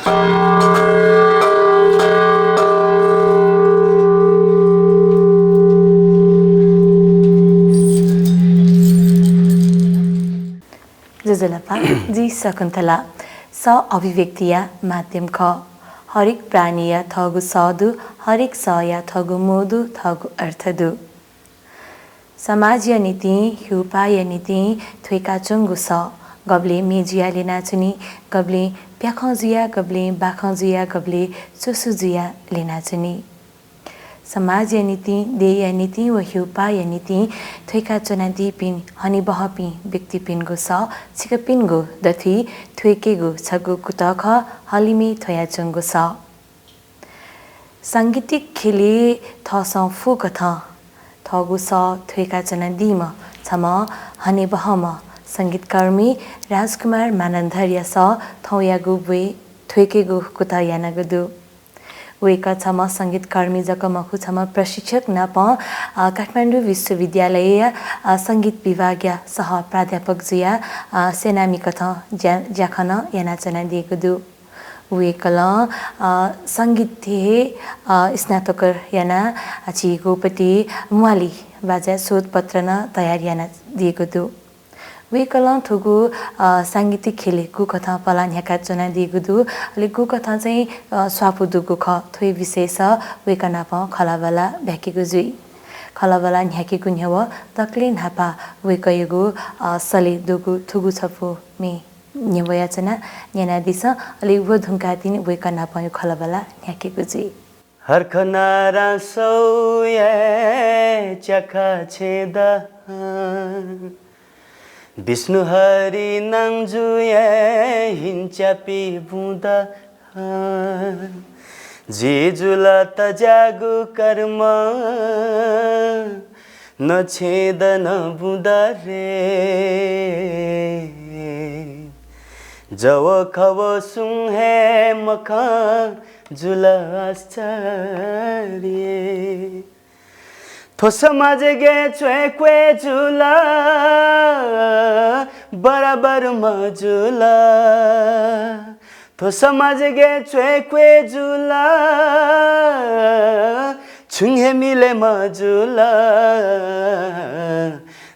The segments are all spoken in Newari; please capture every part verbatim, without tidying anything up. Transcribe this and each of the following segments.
ज्वजलपा, जि शकुन्तला। सः अभिव्यक्तिया माध्यम खः। हरेक प्राणीया थःगु सः दु, हरेक सःया थःगु मोह दु, थःगु अर्थ दु। समाजया निंतिं, ह्यूपाःया निंतिं थ्वय्काच्वंगु सः, गबलें म्ये जुयाः ल्यनाच्वनी, गबलें प्याखं जुयाः, गबलें बाखं जुयाः, गबलें च्वसु जुयाः ल्यनाच्वनी। समाजया निंतिं, देय्‌या निंतिं व ह्यूपाःया निंतिं थ्वय्काच्वनादीपिं हनेबहःपिं व्यक्तिपिनिगु सः छिकपिनिगु दथुइ थ्वय्केगु छगू कुतः खः, हलिमय् थ्वयाच्वंगु सः। सांगीतिक ख्यलय् थःसं फुकथं थःगु सः थ्वय्काच्वनादीम्ह छम्ह हनेबहःम्ह संगीतकर्मी राजकुमार मानन्धरया सः थौंयागु ब्वय् थ्वय्केगु कुतः यानागु दु। वय्कः छम्ह संगीतकर्मी जक मखु, छम्ह प्रशिक्षक नापं, अ, काठमाडौं विश्वविद्यालयया, अ, संगीत विभागया सह प्राध्यापक जुयाः, अ, स्यनामिकथं ज्या-, ज्याखँ नं यानाच्वनादीगु दु। वय्कलं, अ, संगीतय् हे, अ, स्नातकोत्तर यानाः, अ, झीगु पति म्वाली बाजा शोधपत्र नं तयार यानादीगु दु। वय्कलं थुगु, अ, सांगीतिक ख्यलय् गुकथं पलाः न्ह्याकाच्वनादीगु दु, अले गुकथं चाहिँ, अ, स्वापू दुगु खः, थ्व विषयस वय्कः नाप खँल्हाबल्हा ब्याकेगु जुइ। खँल्हाबल्हा न्ह्याकेगु न्ह्यः दकलय् न्हापा वय्कःयागु, अ, सलय् दुगु थुगु छपु म्ये न्ह्यब्वयाच्वना, न्यनादिसँ, अले व धुंकाः तिनि वय्कः नापं खँल्हाबल्हा न्ह्याकेगु जुइ। हर्खनारां सौया च्याखा छेँ द। विष्णुहरि नांजुया हिंच्यापि बुँ द। जि जुल तज्याःगु कर्म नछेँदन बुँ द रे। जव खव सुं हे मखं जुल आश्चर्य। थ्व समाजगे च्वय् क्वय् जुल, बराबर मजुल। थ्व समाजगे च्वय् क्वय् जुल, छुं हे मिले मजुल।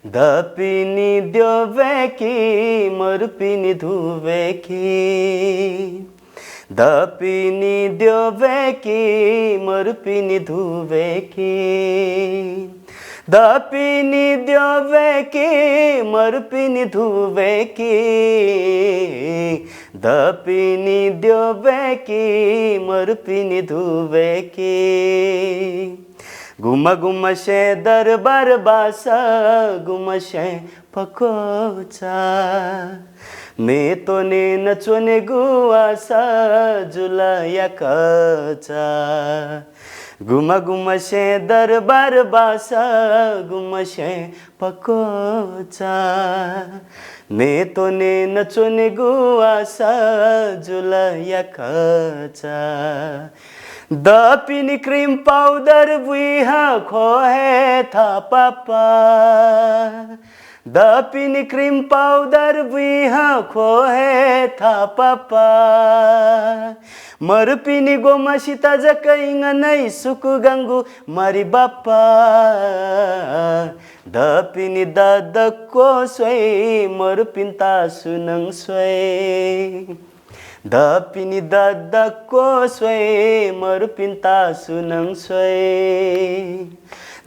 दपिनि द्यःबय् कि, मरुपिनि धुबय् कि। दपिनि द्यःबय् कि, मरुपिनि धुबय् कि। दपिनि द्यःबय् कि, मरुपिनि धुबय् कि। दपिनि द्यःबय् कि, मरुपिनि धुबय् कि। गुम्ह गुम्हसे दरबार बास, गुम्हसे पकोचा। म्ये त्वने नच्वनेगु आशा जुल याकःचा। गुम्ह गुम्हसे दरबार बास, गुम्हसे पकोचा। म्ये त्वने नच्वनेगु आशा जुल याकःचा। दपिनि cream powder बुइहा ख्वः हे थापापा। दपिनि cream powder बुइहा ख्वः हे थापापा। मरुपिनि ग्वम्हसित जक इंगनय् सुकुगंगु मरि बापा। दपिनि ददक्व स्वइ, मरुपिन्त सुनं स्वइ। दपिनि ददक्व स्वइ, मरुपिन्त सुनं स्वइ।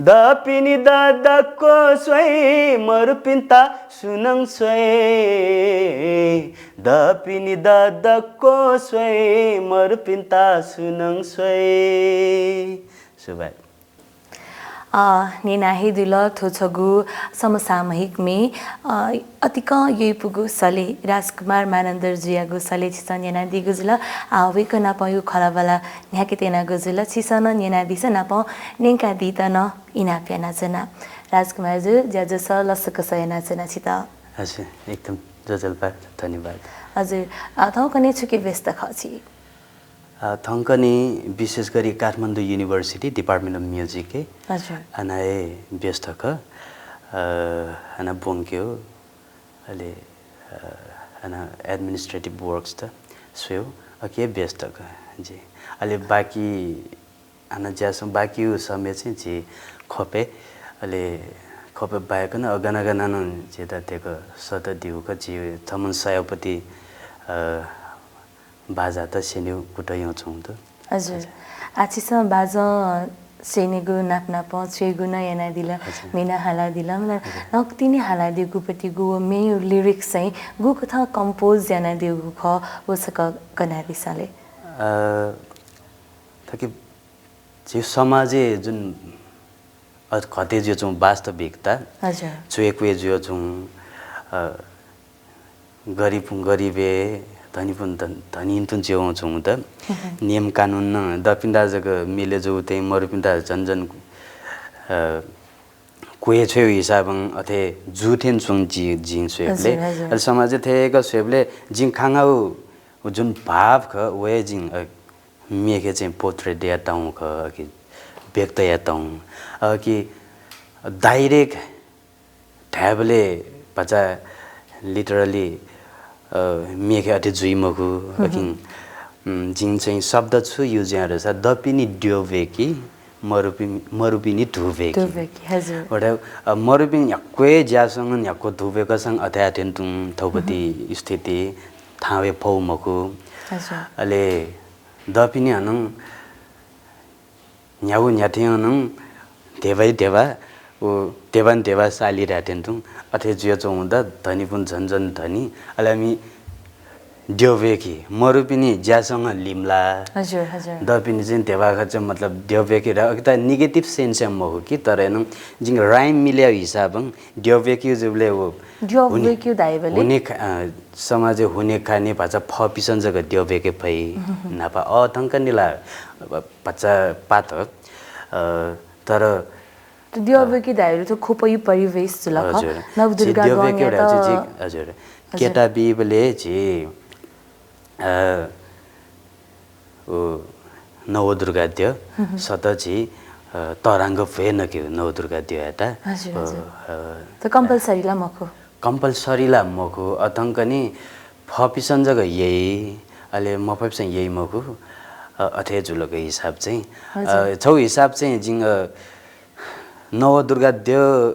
दपिनि ददक्व स्वइ, मरुपिन्त सुनं स्वइ। दपिनि ददक्व स्वइ, मरुपिन्त सुनं स्वइ। सुभाय्। अ, न्यना हे जुल थ्व छगू समसामयिक म्ये, अ, अतिकं यइपुगु सलय्, राजकुमार मानन्धरजुयागु सलय् छिसं न्यनादीगु जुल। अ, वय्कः नापं खँल्हाबल्हा न्ह्याके त्यनागु जुल। छिसं नं न्यनादीसा नापं न्यंकादीत नं इनाप यानाच्वना। राजकुमारजु, ज्याझ्वलय् लसकुस यानाच्वना छित। हजुर, एकदम ज्वजलपा, धन्यवाद। हजुर, अ, थौंकन्हय् छुकी व्यस्त खः छि? अ, थौंकन्हय् विशेष गरी काठमाडौं University Department of Music-य् हजुर। हानं हे व्यस्त खः। अ, हानं ब्वंकेगु, अले, अ, हानं administrative works-त स्वयेगु, अके व्यस्त का जी। अले बाकी आना ज्यासं बाकी समय चाहिँ जी खोपे, अले खोपे बाहेक न अगना गना न जेता तेक सत दिउ का जी थमन सयापति, अ, बाजा त सेन्यु कुट यं छौं त। हजुर। आछिसं बाजं सेनेगु नाप नापं छुइगु न यानादिल, हजुर। मेना हालादिल, मतलब हजुर। नकतिनि हालादिगु पतिगु व मेयु lyrics चाहिँ गु कथं compose यानादिगु ख व सक कनादिसाले। अ, थकि झी समाजे जुन अ, घटे जुयाच्वं वास्तविकता, हजुर। चुएकुए जुयाच्वं, अ, गरिब गरिबे, धनीपुन धन-, धनीन्तुन जुयाच्वं त। नियम कानुन न दपिन्दा जक मिले जू तें मरुपिन्दा झन झन, अ, कुए छ्वयु हिसाबं अथे जू थें च्वं जि-, जिं स्वयेबले। हजुर, हजुर। अले समाजे थेक स्वयेबले जिं खांगाउ जुन भाव ख, वये जिं, अ, मेखे चाहिँ portrait यातौं ख, अ, कि व्यक्त यातौं, अ, कि direct धायेबले भचा literally, अ, मेखे अथे जुइ मखु, अ, कि, उम्, जिं चाहिँ शब्द छु use याना सा दपिनि द्यःबे कि मरुपि-, मरुपिनि धुबे कि। धुबे कि, हजुर। वटा, अ, मरुपिनि न्ह्याक्वे ज्यासंग न्ह्याक्व धुबे कसंग अथे अथेन तुं थौपति स्थिति थावे फौ मखु। हजुर। अले दपिनि हनं न्ह्यागु न्ह्याथें हनं धेबाइ धेबा, उ धेबान धेबा साली धायेथें तुं अथे जुयाच्वं द धनीपुन झन झन धनी। अले मि द्यःबे कि मरुपिनि ज्यासंग लिमला। हजुर, हजुर। दपिनि चाहिँ धेबा खर्च मतलब द्यःबे कि र अकिता negative sense या मखु कि, तर एनं जिं rhyme मिल्या हिसाबं द्यःबे कि जुबले वो द्यःबे कि धाइबले? हुने खा-, अ, समाजे हुने खाने भाषा फपिसन जक द्यःबे के फै। नापा अ थंक निला, अ, भाषा पात, अ, तर त द्यःबे कि धाइबले त खोपयु परिवेश जुल ख। हजुर। नवदुर्गा द्यःबे कि गंया धाइबले त चाहिँ, हजुर। हजुर। केटा बिबले झी, अ, उ नवदुर्गा द्यः, सत झी, अ, तरांग भ्वय् नके नवदुर्गा द्यःयात। हजुर, अ, हजुर। अ, त compulsory ला मखु। Compulsory ला मखु, अथंकनि फपिसन जक यइ, अले मफपिसन यइ मखु, अ, अथे जुलक हिसाब चाहिँ। हजुर। अ, छौ हिसाब चाहिँ जिं, अ, नवदुर्गा द्यः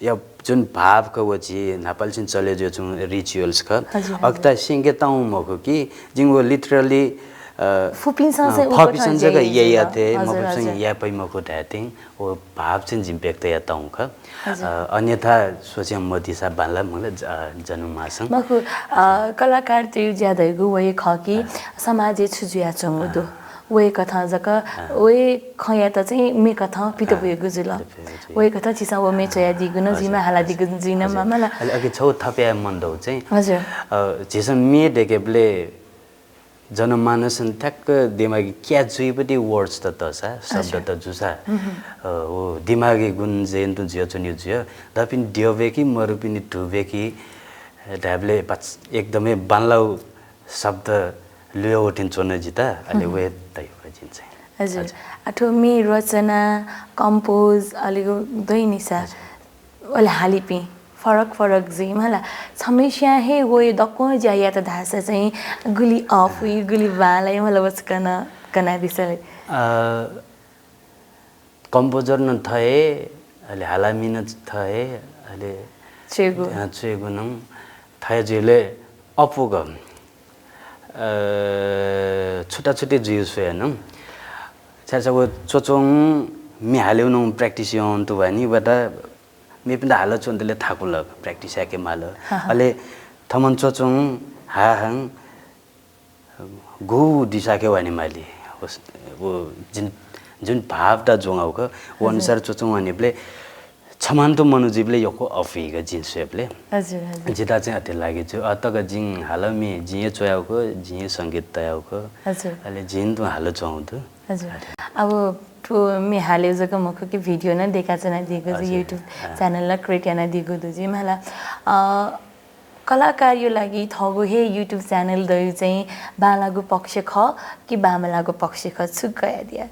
या जुन भाव क व झी न्हापालिसिन चले जुयाच्वं rituals ख। हजुर, हजुर। अकिता सिंके ताउँ मखु कि जिं व literally, अ, फुपिन्सं अ, चाहिँ उ फपिन्सं कथं जक ज्या याइ याइ जुल। अथे, हजुर, मफपिन्सं हजुर। याइ पै मखु धायेतिं व भाव चाहिँ जिं व्यक्त याताउँ ख। हजुर। अ, अन्यथा सोचे मदिसा बांला मंगला ज-, अ, जन्म मासं। मखु, अ, कलाकार तयु ज्या धइगु वहे ख कि अ। समाजे छु जुयाच्वंगु दु। अ। वहे कथं जक, अ। वहे खँयात चाहिँ मे कथं पित अ। बुइगु जुल। पित बुइगु जुल। वहे कथं छिसं व मे अ। च्वयादीगु न हजुर, जुइमा हालादीगु हजुर। जुइन हजुर। मामला। अले अघि छौ थपे मन दौ चाहिँ। हजुर। अ, झीसं मे देकेबले जनमानसं ठ्याक्क दिमागी catch जुइपति words त तसा, शब्द हजुर। त जुसा। हुँ, हुँ। अ, व दिमागी गुण जयन्तु जुयाच्वन्यु जुय। दपिन द्यःबे कि मरुपिनि धुबे कि, अ, धायेबले पाच-, एकदमै बांलाउ शब्द लुया उठिन च्वन जिता, अले हुँ, हुँ। वहे तयु जिन चाहिँ। हजुर। हजुर। अथवा मे रचना, compose, अलिगु दैनिसा। हजुर। अले हालिपिं फरक फरक जुइ मला। छम्हेसिया हे वहे दक्वं ज्या यात धाःसा चाहिँ गुलि अ फुइ, गुलि बांलाइ मला वचकन कनादिसले। अ, composer न थहे, अले हालामि न थहे, अले च्वेगु। अ, च्वेगु नं थहे जुइले अपुग, अ, छुटा छुटे जुइ स्वया नं। छाय्‌सा व च्वच्वं मे हालेउ नं practice यं तुबानी, वता मेपिन्त हाल च्वंतले थाकुल, practice याके माल। हाँ, हाँ। अले थमन च्वच्वं हा हां गु दिसाके वाने माली। व, व जुन, जुन भाव ता ज्वंगु क, व हजुर। अनुसार च्वच्वं वानेबले छमान्तु मनु जिबले यक्व अफिग जिन स्वयेबले। हजुर, हजुर। जिता चाहिँ अथे लागे छु। अ, तक जिं हालमे जिं हे च्वयाउक, जिं हे संगीत तयाउक। हजुर। अले जिं तुं हाल च्वंगु दु। हजुर। हजुर। अब थ्व मे हाले जक मखु कि video न देका च्वनादीगु हजुर। YouTube अँ। Channel ला create यानादीगु दु जि मला। अ, कलाकारयो लागि थःगु हे YouTube channel दयु चाहिँ बांलागु पक्ष ख कि बांमलागु पक्ष ख छु कयादिया?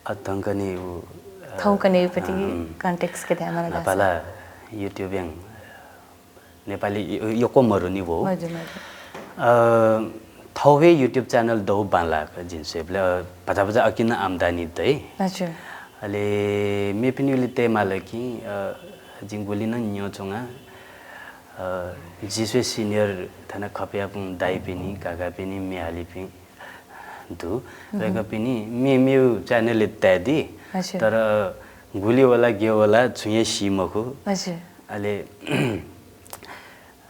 अ, थौंकन्हे उ, अ, थौंकन्हे उपति अँ, context के धायेमाल धाःसा। नेपाला YouTube यं नेपाली य-, यक्व मरुनि वो। मजु, मजु। अ, थौं हे YouTube channel दउ बांलाक जिं स्वयेबलय्, अ, भचा भचा अकिं नं आम्दानी दइ। हजुर। अले मेपिनिगुलि तये माल कि, अ, जिं गुलि नं न्यंच्वंगु, अ, जि स्वये senior थन खपयापुं दाइपिनि, काकापिनि, म्ये हालिपिं दु। वय्कःपिनि मेमेगु channel-य् तायेदी। हजुर। तर गुलि वल, गय् वल, छुं हे सी मखु। हजुर। अले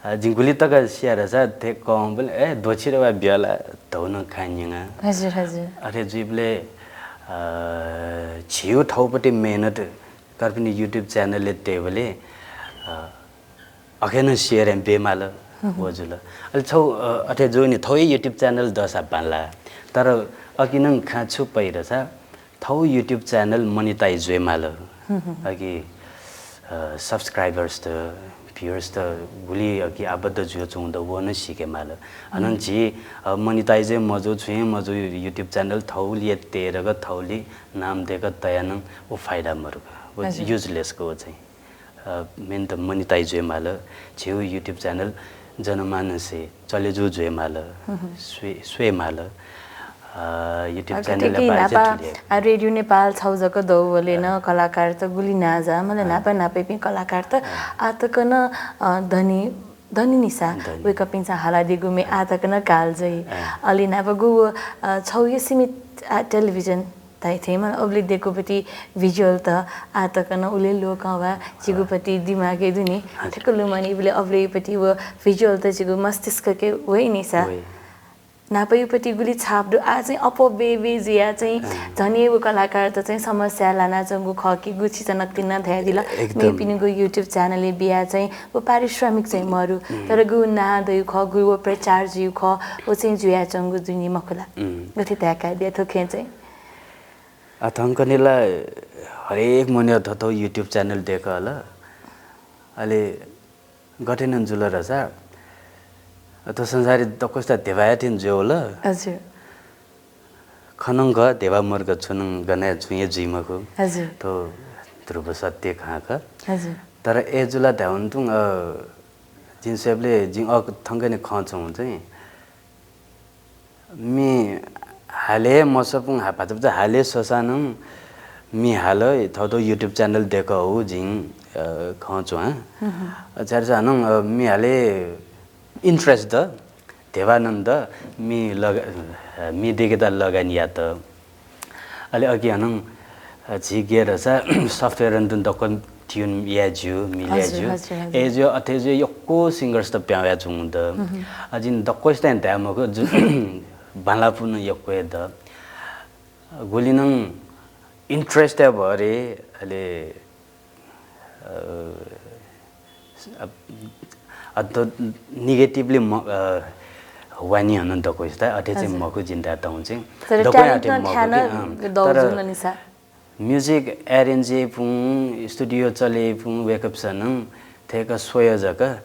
अ, जिं गुलि तक स्याये धसा थथे कःबलय्, ए, द्वःछि रे वा ब्यला, धौ नं खा न्यंगा। हजुर, हजुर। अथे जुइबलय्, अ, झीगु थौंपट्टि मेहनत कर्पिनि YouTube channel-य् तयेबलय्, अ, अथे नं share याना ब्यये माल, व जुल। अले छौ, अ, अथे जूनि थौं हे YouTube channel दःसा बांला। तर अकिं नं खँ छु पइ धसा, थौं YouTube channel monetize जुये माल। अकि, अ, subscribers त, viewers त गुलि अकि आबद्ध जुयाच्वंगु दु, व नं सीके माल। हानं झी, अ, monetize हे मजू, छुं हे मजू YouTube channel थौंलि तयेधुंकाः, थौंलि नाम दय्काः तयाः नं व फाइदा मदुगु। व हजुर। Useless गु व चाहिँ। अ, main त monetize जुये माल। झीगु YouTube channel जनमानसय् चले जू जुये माल, स्वये, स्वये माल। अ, YouTube channel-या बारे चाहिँ थुलि। आ, रेडियो नेपाल छौ जक दौबले न कलाकार त गुलि नांजाःम्ह, मला न्हापा न्हापापिं कलाकार त आः तक नं, अ, धनी, धनी निसा वय्कःपिन्सं हालादीगु म्ये आः तक नं काल जुइ। अले न्हापागु व, अ, छौ हे सीमित, आ, television धाइथें मला उबलय् दय्कूपति visual त आः तक नं उलि लोकं वा जिगुपति दिमागय् दुनि। ठ्याक्क लुमनिबलय् अबलय्पति व visual त जिगु मस्तिष्कके वइ निसा। न्हापायुपति गुलि छाप दु, आः चाहिँ अप्वः बे बे जुयाः चाहिँ झन हे व कलाकार त चाहिँ समस्या लानाच्वंगु खः कि गुछि चाहिँ नकतिनि नं धयादिल। एकदम। मेपिनिगु YouTube channel-य् बियाः चाहिँ व पारिश्रमिक चाहिँ मरु। तर गु नां दयु खः, गु व प्रचार जुयु खः, व चाहिँ जुयाच्वंगु जुनि मखु ला। गथे ताय्कादिया थ्व खँय् चाहिँ? आ, थौंकन्हय् ला हरेक मनूया थःथःगु YouTube channel दय्कल। अले गथे नं जुल धसा, थ्व संसारय् दक्वसित धेबा हे थें जुयावल। हजुर। खँ नं खः, धेबा मरुक छुं नं गनं छुं हे जुइ मखु। हजुर। थ्व ध्रुव सत्य खँ खः। हजुर। तर अय् जुल धायेवं तुं, अ, जिं स्वयेबलय् जिं अ थौंकन्हय् खँ च्वंगु चाहिँ म्ये हाले मसःपुं हा-, भचा भचा हाले स्वसां नं म्ये हाल, थःथःगु YouTube channel दय्कः हु जिं, अ, खँ च्वं। अ, छाय्धाःसा नं, अ, म्ये हाले interest द, धेबा नं द, म्ये लगा-, अ, म्ये दय्केत लगानी यात। अले अकिं हानं, अ, झी गय् धसा software-नं तुं दक्व tune याये ज्यू, म्ये ल्याये ज्यू। हजुर, हजुर। अय् जुया अथे जुया यक्व singers त प्यां वयाच्वंगु द। अ, जिं दक्वसितं धाये मखु, जु-, बांलाःपिं नं यक्व हे द। गुलि नं interest-या भरय्, अले, अ, अ, अ, त negatively म-, अ, वानी हनं दक्वसित, अथे चाहिँ मखु जिं धायेत च्वं चाहिँ। तर दक्वं talent अथे नं मखु थ्यान कि, अँ, दौ तर जुल निसा। Music arrange याइपुं, studio चले याइपुं वय्कःपिसं नं थ्वय्क स्वया जक, अ,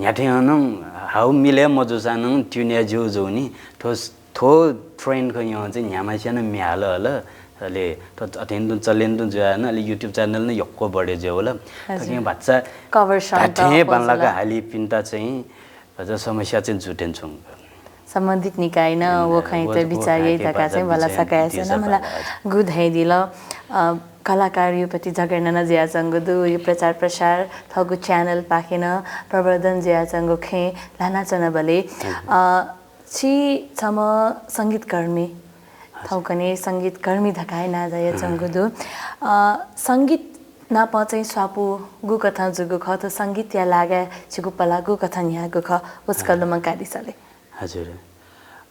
न्ह्याथें हनं हाउ मिले मजूसां नं tune याये ज्यू जूनि। थ्व, थ्व trend खँ न्ह्यः चाहिँ न्ह्याम्हस्यां नं म्ये हाल हल। अले थ्व अथें तुं चलें तुं जुयाः नं अले YouTube channel नं यक्व बढे जुयावल। हजुर। थुकिं भचा cover song त धाथें अप्वः बांलाक जुल। हालीपिन्त चाहिँ भचा समस्या चाहिँ जुथें च्वंगु। सम्बन्धित निकायं व खँयात बिचाः याइ धकाः चाहिँ भलसा कयाच्वना। मला गु धयादिल, अ, कलाकारयुपति झगडा नं जुयाच्वंगु दु, यो प्रचार प्रसार थःगु channel पाखें नं प्रवर्धन जुयाच्वंगु खँय् ल्हानाच्वनाबलय्, अ, छि छम्ह संगीतकर्मी, थौंकन्हय् संगीतकर्मी धकाः हे नां जायाच्वंगु दु। अ, संगीत नाप चाहिँ स्वापू गुकथं जूगु खः, थ्व संगीतया लागाय् छिगु पला गुकथं न्ह्याःगु खः, व छकः लुमंकादिसँ ले। हजुर।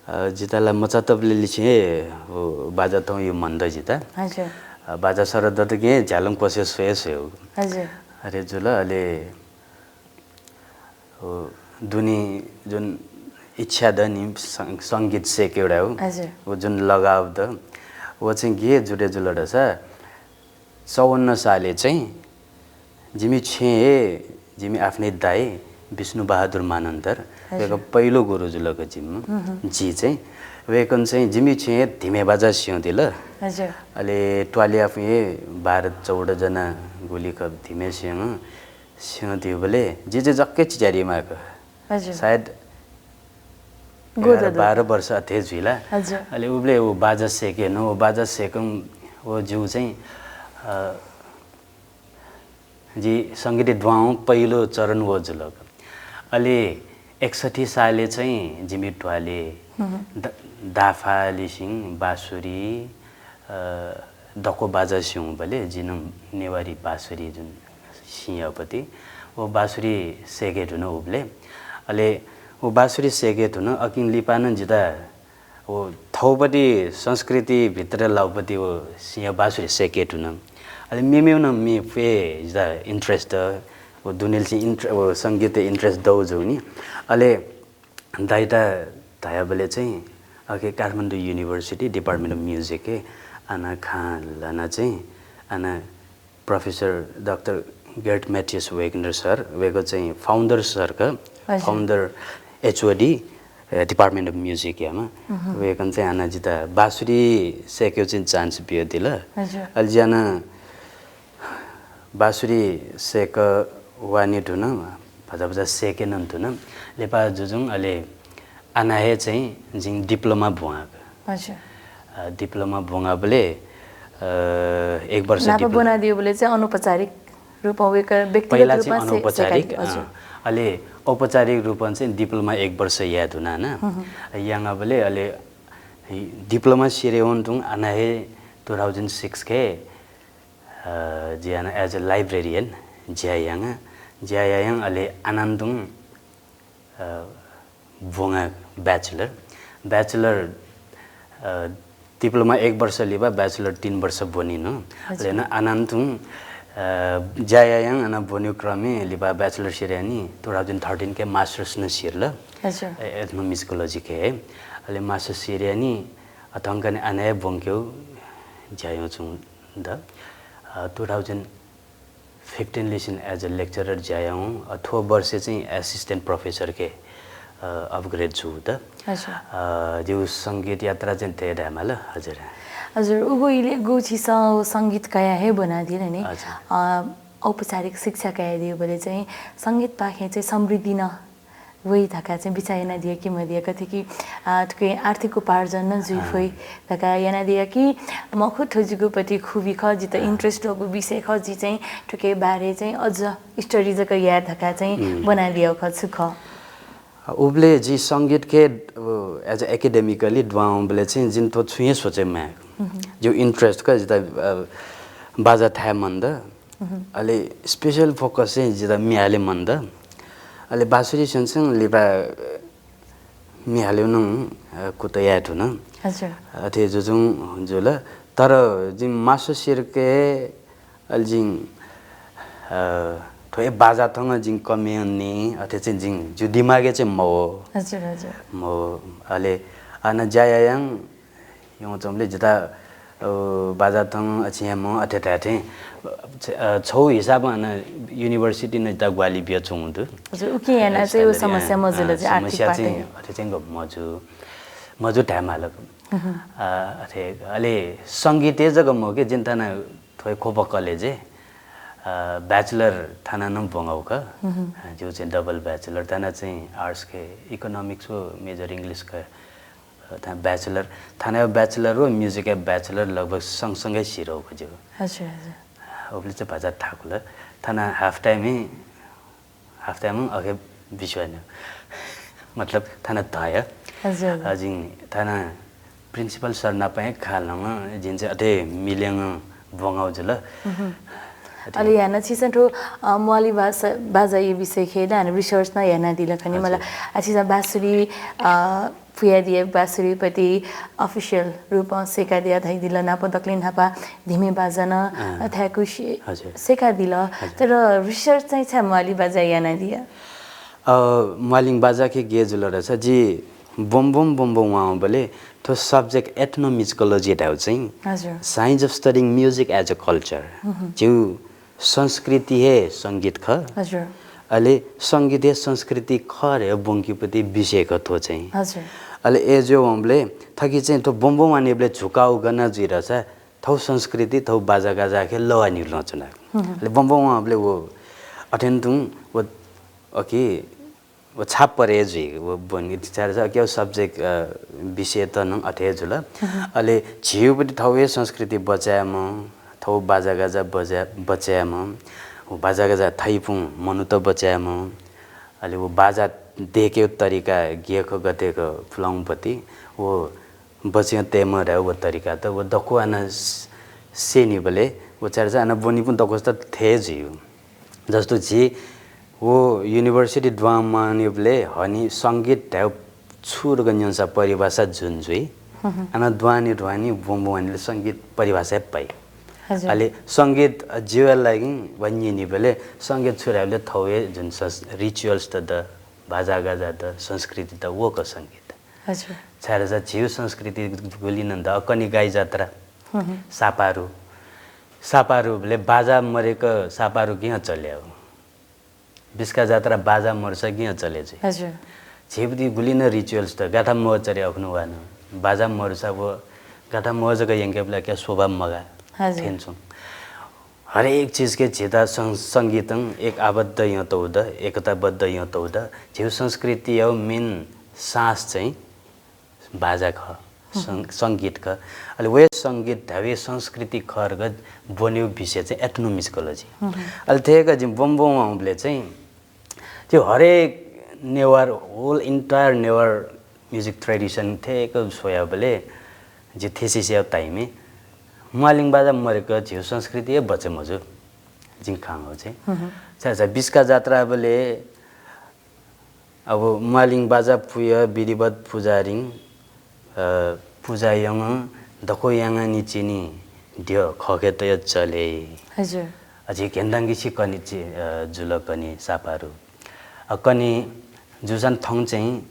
अ, जितः ला मचातबलय् लिसें हे व बाजा थौं यु मन दु जितः। हजुर। अ, बाजा सरह दत कि झ्यालं क्वसे स्वये स्वयेगु। हजुर। अथे जुल, अले व दुने जुन इच्छा द नि सं-, संगीत सेकेगु, हजुर। व जुन लगाव द, व चाहिँ गथे जुल धसा, चौवन्न सालय् चाहिँ जिमि छेँय् हे जिमि आफ्नै दाइ विष्णु बहादुर मानन्धर, हजुर। वय्कः पहिलो गुरु जुल का जिमि, हुँ, हुँ। जि चाहिँ। वय्कलं चाहिँ जिमि छेँय् हे धिमे बाजा स्यंदिल। हजुर। अले त्वालय् आपालं हे बाह्र चौध जना गुलि का धिमे स्यं, स्यंदीबलय् जि चाहिँ जक्कै चिच्यादी माःगु। हजुर। सायद गो एघार दु। बाह्र वर्ष अथे जुइला। हजुर। अले उबले व बाजा सेके नु, व बाजा सेकं व जिउ चाहिँ, अ, जि संगीत द्वाउँ पहिलो चरण व जुल। अले एकसठी सालय् चाहिँ जिमि ध्वाले हम्म। द-, दाफा लिसिं बाँसुरी, अ, दक्व बाजा स्यूबले जिं नेवारी बाँसुरी जुन सिंयापति, व बाँसुरी सेके धुन उबले। अले व बाँसुरी सेके धुन अकिं लिपा नं जिता व थौपति संस्कृति भित्र लाउपति व सिंह बाँसुरी सेके धुन। अले मेमेउन मे फे जिता interest द, व दुनेलसि inter-, व संगीत interest दौ जुनि। अले दाइता धयाबले चाहिँ अके Kathmandu University Department of Music के आना खां लाना चाहिँ आना Professor doctor Gerd Matthias Wegner sir, वेगो चाहिँ founder sir का, हजुर। Founder H O D, a, Department of Music यामा। हम्म। वेगन चाहिँ आना जिता बाँसुरी सेकेउ चाहिँ chance बियो दिल। हजुर। अले ज्याना बाँसुरी सेक वानी धुन, भजा भजा सेके नं धुन। लेपा जुजुङ अले आना हे चाहिँ जिं diploma भुवाक। अच्छा। अ, diploma भुवाबले, अ, एक वर्ष नापा diploma। बोना दियो बोले चाहिँ अनौपचारिक रूपमा वेक व्यक्तिगत पहिला रूपमा चाहिँ से-, अनौपचारिक, सेकाली। हजुर। अ, अले औपचारिक रूपमा चाहिँ diploma एक वर्ष या धुना ना। हम्म। याङाबले अले diploma सिरे वन तुङ आना हे two thousand six के अ, जियाना as a librarian ज्या याङा, ज्या यायां अले आनन्दुङ, अ, बोङा bachelor। Bachelor, अ, diploma एक वर्ष लिपा bachelor तीन वर्ष बोनिनु। हजुर। अले न आनन्दुङ, अ, ज्या यायां अन बोन्यु क्रमे लिपा bachelor सिर्यानी two thousand thirteen के masters न सिरल। हजुर। ए-, ethnomusicology के। अले masters सिर्यानी अथंकने अने बोंकेउ ज्यायु चुङ द। अ, two thousand fifteen लिसिन as a lecturer ज्यायाहुँ, अ, थ्व वर्ष चाहिँ assistant professor के, अ, upgrade जू द। अच्छा। अ, जिउ संगीत यात्रा चाहिँ ते धायेमाल, हजुर। हजुर, उगु इले गु छिसं संगीत कया हे बनादिल नि। हजुर। अ, औपचारिक शिक्षा कया दियो बले चाहिँ संगीत पाखे चाहिँ समृद्धि न वइ धकाः चाहिँ बिचाः यानादिया कि मदिया, कथेकि, आ, थुके आर्थिक उपार्जन नं जुइ फइ धकाः यानादिया कि मखु, थ्व जिगुपति खुबी खः, जित interest दःगु विषय खः, जि चाहिँ थुके बारे चाहिँ अझ study जक याये धकाः चाहिँ बनादिया खः, छु खः? उबले जि संगीत के, अ, as a academically द्वाउँ बले चाहिँ जिन थ्व छुं हे सोचे माये। जिउ interest क जिता, अ, बाजा थाय् मन द। अले special focus चाहिँ जिता म्याले मन द। अले बाँसुरी संगसंग लिपा म्याले नं, अ, कुत याये धुन। हजुर। अथे जुजुङ जुल। तर जिं मास्टर सिरके अले जिं, अ, थ्व बाजा थंग जिं कमे अन्ने, अथे चाहिँ जिं जु दिमागे चाहिँ मव। हजुर, हजुर। मव। अले आना ज्या यायां यौं चंबले जिता, अ, बाजा थं अछिया म अथे थाय् थें, अ, छौ हिसाबं अन university न जिता ग्वाली बिया चुं दु। हजुर, उके याना चाहिँ उ समस्या मजुल चाहिँ आर्थिक समस्या पाटे। चाहिँ अथे चाहिँ ग मजु, मजु थाय् मालक। अ, अथे अले संगीते जक मके जिन थाना थ्व खोप कलेजे, अ, bachelor थाना नं बोंगाउ क। अ, जिउ चाहिँ double bachelor थाना चाहिँ arts के economics व major English क। थाना bachelor, थाना bachelor व music bachelor लगभग संगसंगै सिरौ खज्यू। हजुर, हजुर। उबले चाहिँ भजा थाकुल। थाना half time ही, half time ही अघे बिस्वान्यू। मतलब थाना धय। हजुर, हजुर। अ, जिं थाना principal sir नापं खालंग जिन चाहिँ अथे मिलेंग बोंगाउ जुल। अले याना छिसं थ्व, अ, म्वाली बाजा, बाजा ये विषय खे दा research न याना दिल खनि मला। हजुर। आ छिसं बाँसुरी, अ, फुयादिया बाँसुरीपति official रूपं सेकादिया धइदिल, नाप दकलिन हापा धिमे बाजा न अ, थाय् कुसि हजुर। सेकादिल। हजुर। तर research चाहिँ छाय् म्वाली बाजा यानादिया? अ, म्वालिङ बाजा के गे जुल रछ, जि बोम बोम बोम बोम वां बले थ्व subject ethnomusicology धाउ चाहिँ हजुर। Science of studying music as a culture। जिउ संस्कृति हे संगीत ख। हजुर। अले संगीत हे संस्कृति ख रे बोंकीपति विषय ख थ्व चाहिँ। हजुर। अले ए जो वंबले थकी चाहिँ थ्व बोम बोम वानेबले झुकाउ गना जुइ रछ, थौ संस्कृति, थौ बाजा गाजा खे लवा निउ लचना। अले बोम बोम वांबले वो अथेन तुं वो अके व छाप परे जुइ, व ब्वनी, छाय्‌धाःसा अकियाव subject, अ, विषय त नं अथे जुल। अले झीउपति थौए संस्कृति बचायेमा, थौ बाजागाजा बजा-, बचायेमा, व बाजागाजा थैपुं मनूत बचायेमा, अले व बाजा देकेउ तरिका गेख गतेक फुलाउपति, व बचय् तयेमा धायेउ व तरिका त, व दक्व आना स-, स्यनीबले, व छाय्‌धाःसा आना ब्वनीपुं दक्वसित थथे जुइ। जस्तो झी व university दुहां मानिबले हनी संगीत धायेउ छु धकाः न्यंसा परिभाषा जुन जुइ। आना दुहांनि दुहांनि ब्वं ब्वंनिले संगीत परिभाषा हे पाइ। हजुर। अले संगीत, अ, ज्यूया लागि व न्यनीबले संगीत छु धायेबले थौए जुन सस-, rituals त द, बाजागाजा त, संस्कृति त, व क संगीत। हजुर। छाय्‌धाःसा झीउ संस्कृति गुलि नं द, अ, कनि गाई जात्रा, सापारु। सापारुबले बाजा मरेक सापारु गिं चले हो। बिस्का जात्रा बाजा मरुसा गिं चले जुइ। हजुर। झीउपति गुलि नं rituals त, गाथा मह चरे अखुनु वान। बाजा मरुसा व गाथा मह जक यंकेबला क्या शोभा मगा। हजुर। थेन छु। हरेक चिजके झीता सं-, संगीतं एक आबद्ध यंतौ द, एकताबद्ध यंतौ द। झीउ संस्कृतियाउ main साँस चाहिँ बाजा खः, सं-, संगीत खः। अले वे संगीत धावे संस्कृति खः धकाः ब्वनेउ विषय चाहिँ ethnomusicology। अले थेक जिं ब्वं ब्वं वंबले चाहिँ त्यो हरेक Newar, whole entire Newar music tradition थेक स्वयाबले जि thesis या time-य् म्वालिङ बाजा मरेक झीउ संस्कृति हे बचे मजू। जिं खां हो चाहिँ। छाय्‌धाःसा बिस्का जात्राबले अब म्वालिङ बाजा पुय विधिवत पुजारिं, अ, पुजा यंगं दक्व याङानि चिनि द्य खखे तय चले। हजुर। अझ घेन्दांगिसि कनि चि-, अ, जुल कनि सापारु। अ, कनि जुसां थौं चाहिँ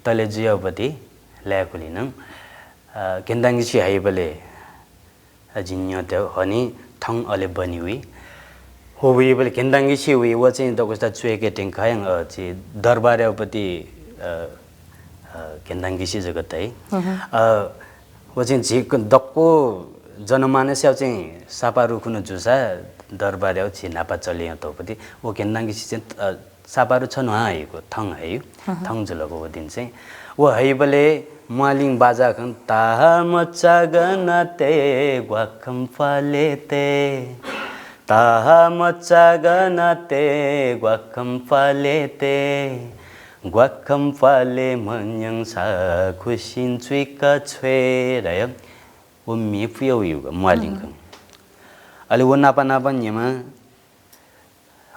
तले जुयाबति लाय्‌कुलिनं, अ, घेन्दांगिसि हइबले अ, जिं न्यंतय् हनी थौं अले बनि वइ। हो वइबले घेन्दांगिसि वइ, व चाहिँ दक्वसित च्वय्‌के त्यंक हयं, अ, छि दरबारयापति, अ, अ, घेन्दांगिसि जक तइ। अ, व चाहिँ झी क-, दक्व जनमानसया चाहिँ सापारु खुनु जुसा दरबारया छि न्हापा चले यंतौपति व घेन्दांगिसि चाहिँ, अ, सापारु छन्हु हां हइगु, थौं हइगु, थौं जुलगु व दिन चाहिँ। व हइबले म्वालिङ बाजा खन, ताहा मचा गनाते ग्वाखम फालेते, ताहा मचा गनाते ग्वाखम फालेते, ग्वाखम फाले मन्यंसा खुसिन चुइक छ्वये धय। व म्ये पुया वइगु म्वालिङ खन। अले व नापा नापा न्यमा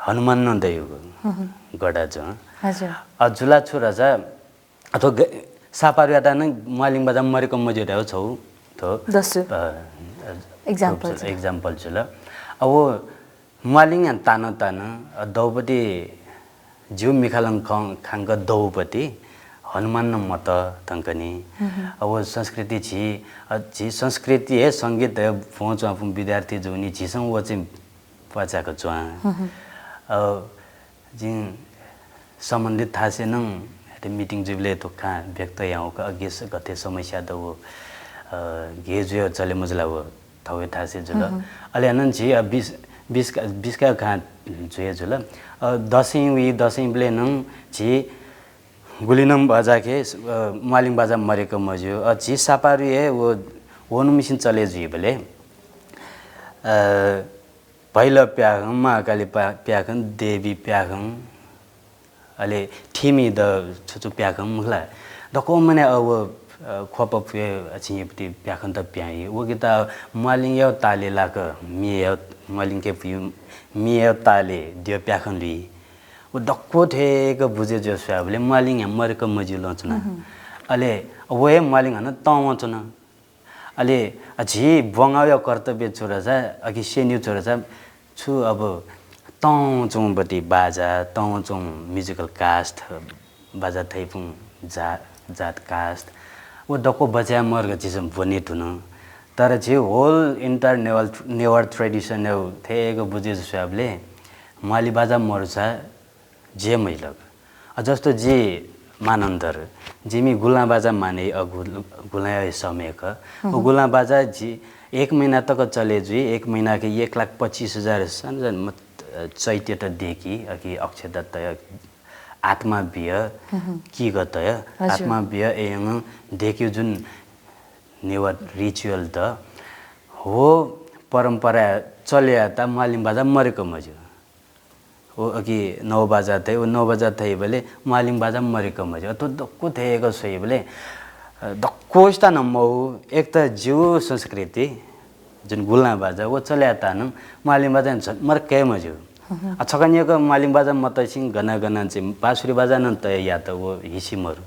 हनुमान नं दइगु गडा जं। हजुर। अ, जुला छु धाःसा, अथवा ग-, सापारुयात नं म्वालिङ बाजा मरेक मज्यू धायेगु छौ, थ्व, दसु। अ, अ, example जुल। Example जुल। अ, व म्वालिङ तान तान, अ, दौपति ज्यू मिखालं खं-, खांक दौपति हनुमान नं मत धंकनि। अ, व संस्कृति झी, अ, झी संस्कृति हे संगीत हे भ्वं च्वंपुं विद्यार्थी जूनि झीसं व चाहिँ प्वाचाक च्वां। अ, जिं सम्बन्धित थासे नं हते meeting जुइबले थ्व खँ व्यक्त याउँक अघि स-, गथे समस्या दु, अ, गे जुया चले मजुला व थवे थासे जुल। अले हानं झी, अ, बिस, बिस, बिस्का खँ जुया जुल। अ, दसैं वइ, दसैं बले नं झी गुलिनं बाजाखे, अ, म्वालिङ बाजा मरेक मज्यू। अ, झी सापारु हे व, वनुमिसिन चले जुइबले, अ, भैल प्याखं, महाकाली पा-, प्याखं, देवी प्याखं, अले थिमि द छु छु प्याखं मुखला। दक्व मने अ व, अ, ख्वप फुये अछिंयेपति प्याखं त प्याइ। व किता म्वालिङया ताले लाक, म्येया, म्वालिङके फुयु म्येया ताले द्य प्याखं लुइ। व दक्व थेक बुझे ज्वः स्वयाबले म्वालिङ हे मरेक मज्यू लँचुना। अले व हे म्वालिङ हानं तं वँचुना। अले झी ब्वंगाउया कर्तव्य छु धाःसा, अकि स्यन्यु छु धाःसा, छु अब तं च्वंबति बाजा, तं च्वं musical cast, बाजा थैपुं जा-, जात cast, व दक्व बचय् मर्ग झीसं ब्वने धुन। तर झी whole entire नेवार, नेवार tradition या थेक बुझे स्वयाबले म्वाली बाजा मरुसा जे मैलक। अ, जस्तो जि मानन्धर, जिमि गुलां बाजा माने अ गु-, गुलांया समय क। व गुलां बाजा जि एक महिना तक चले जुइ, एक महिना के एक लाख पच्चिस हजार सन जन मत, अ, चैत्यत देकी, अकि अक्षता तय आत्मा बिया, किगतया आत्मा बिया एयं देखियो जुन नेवा रिचुअल द हो परम्परा चले आता मालिम बाजा मरेक मजु। ओ अकि नौ बाजा थै, ओ नौ बाजा थै बले मालिम बाजा मरेक मजु। अतो दक्को थै एक सोई बले दक्को स्ता न मौ। एक त जिउ संस्कृति जुन गुल्ला बाजा वो चले आता न मालिम बाजा झन मरेक मजु। आ छकन एक मालिम बाजा मतसिं गना गना चाहिँ बाँसुरी बाजा न तय यात वो हिसी मरु।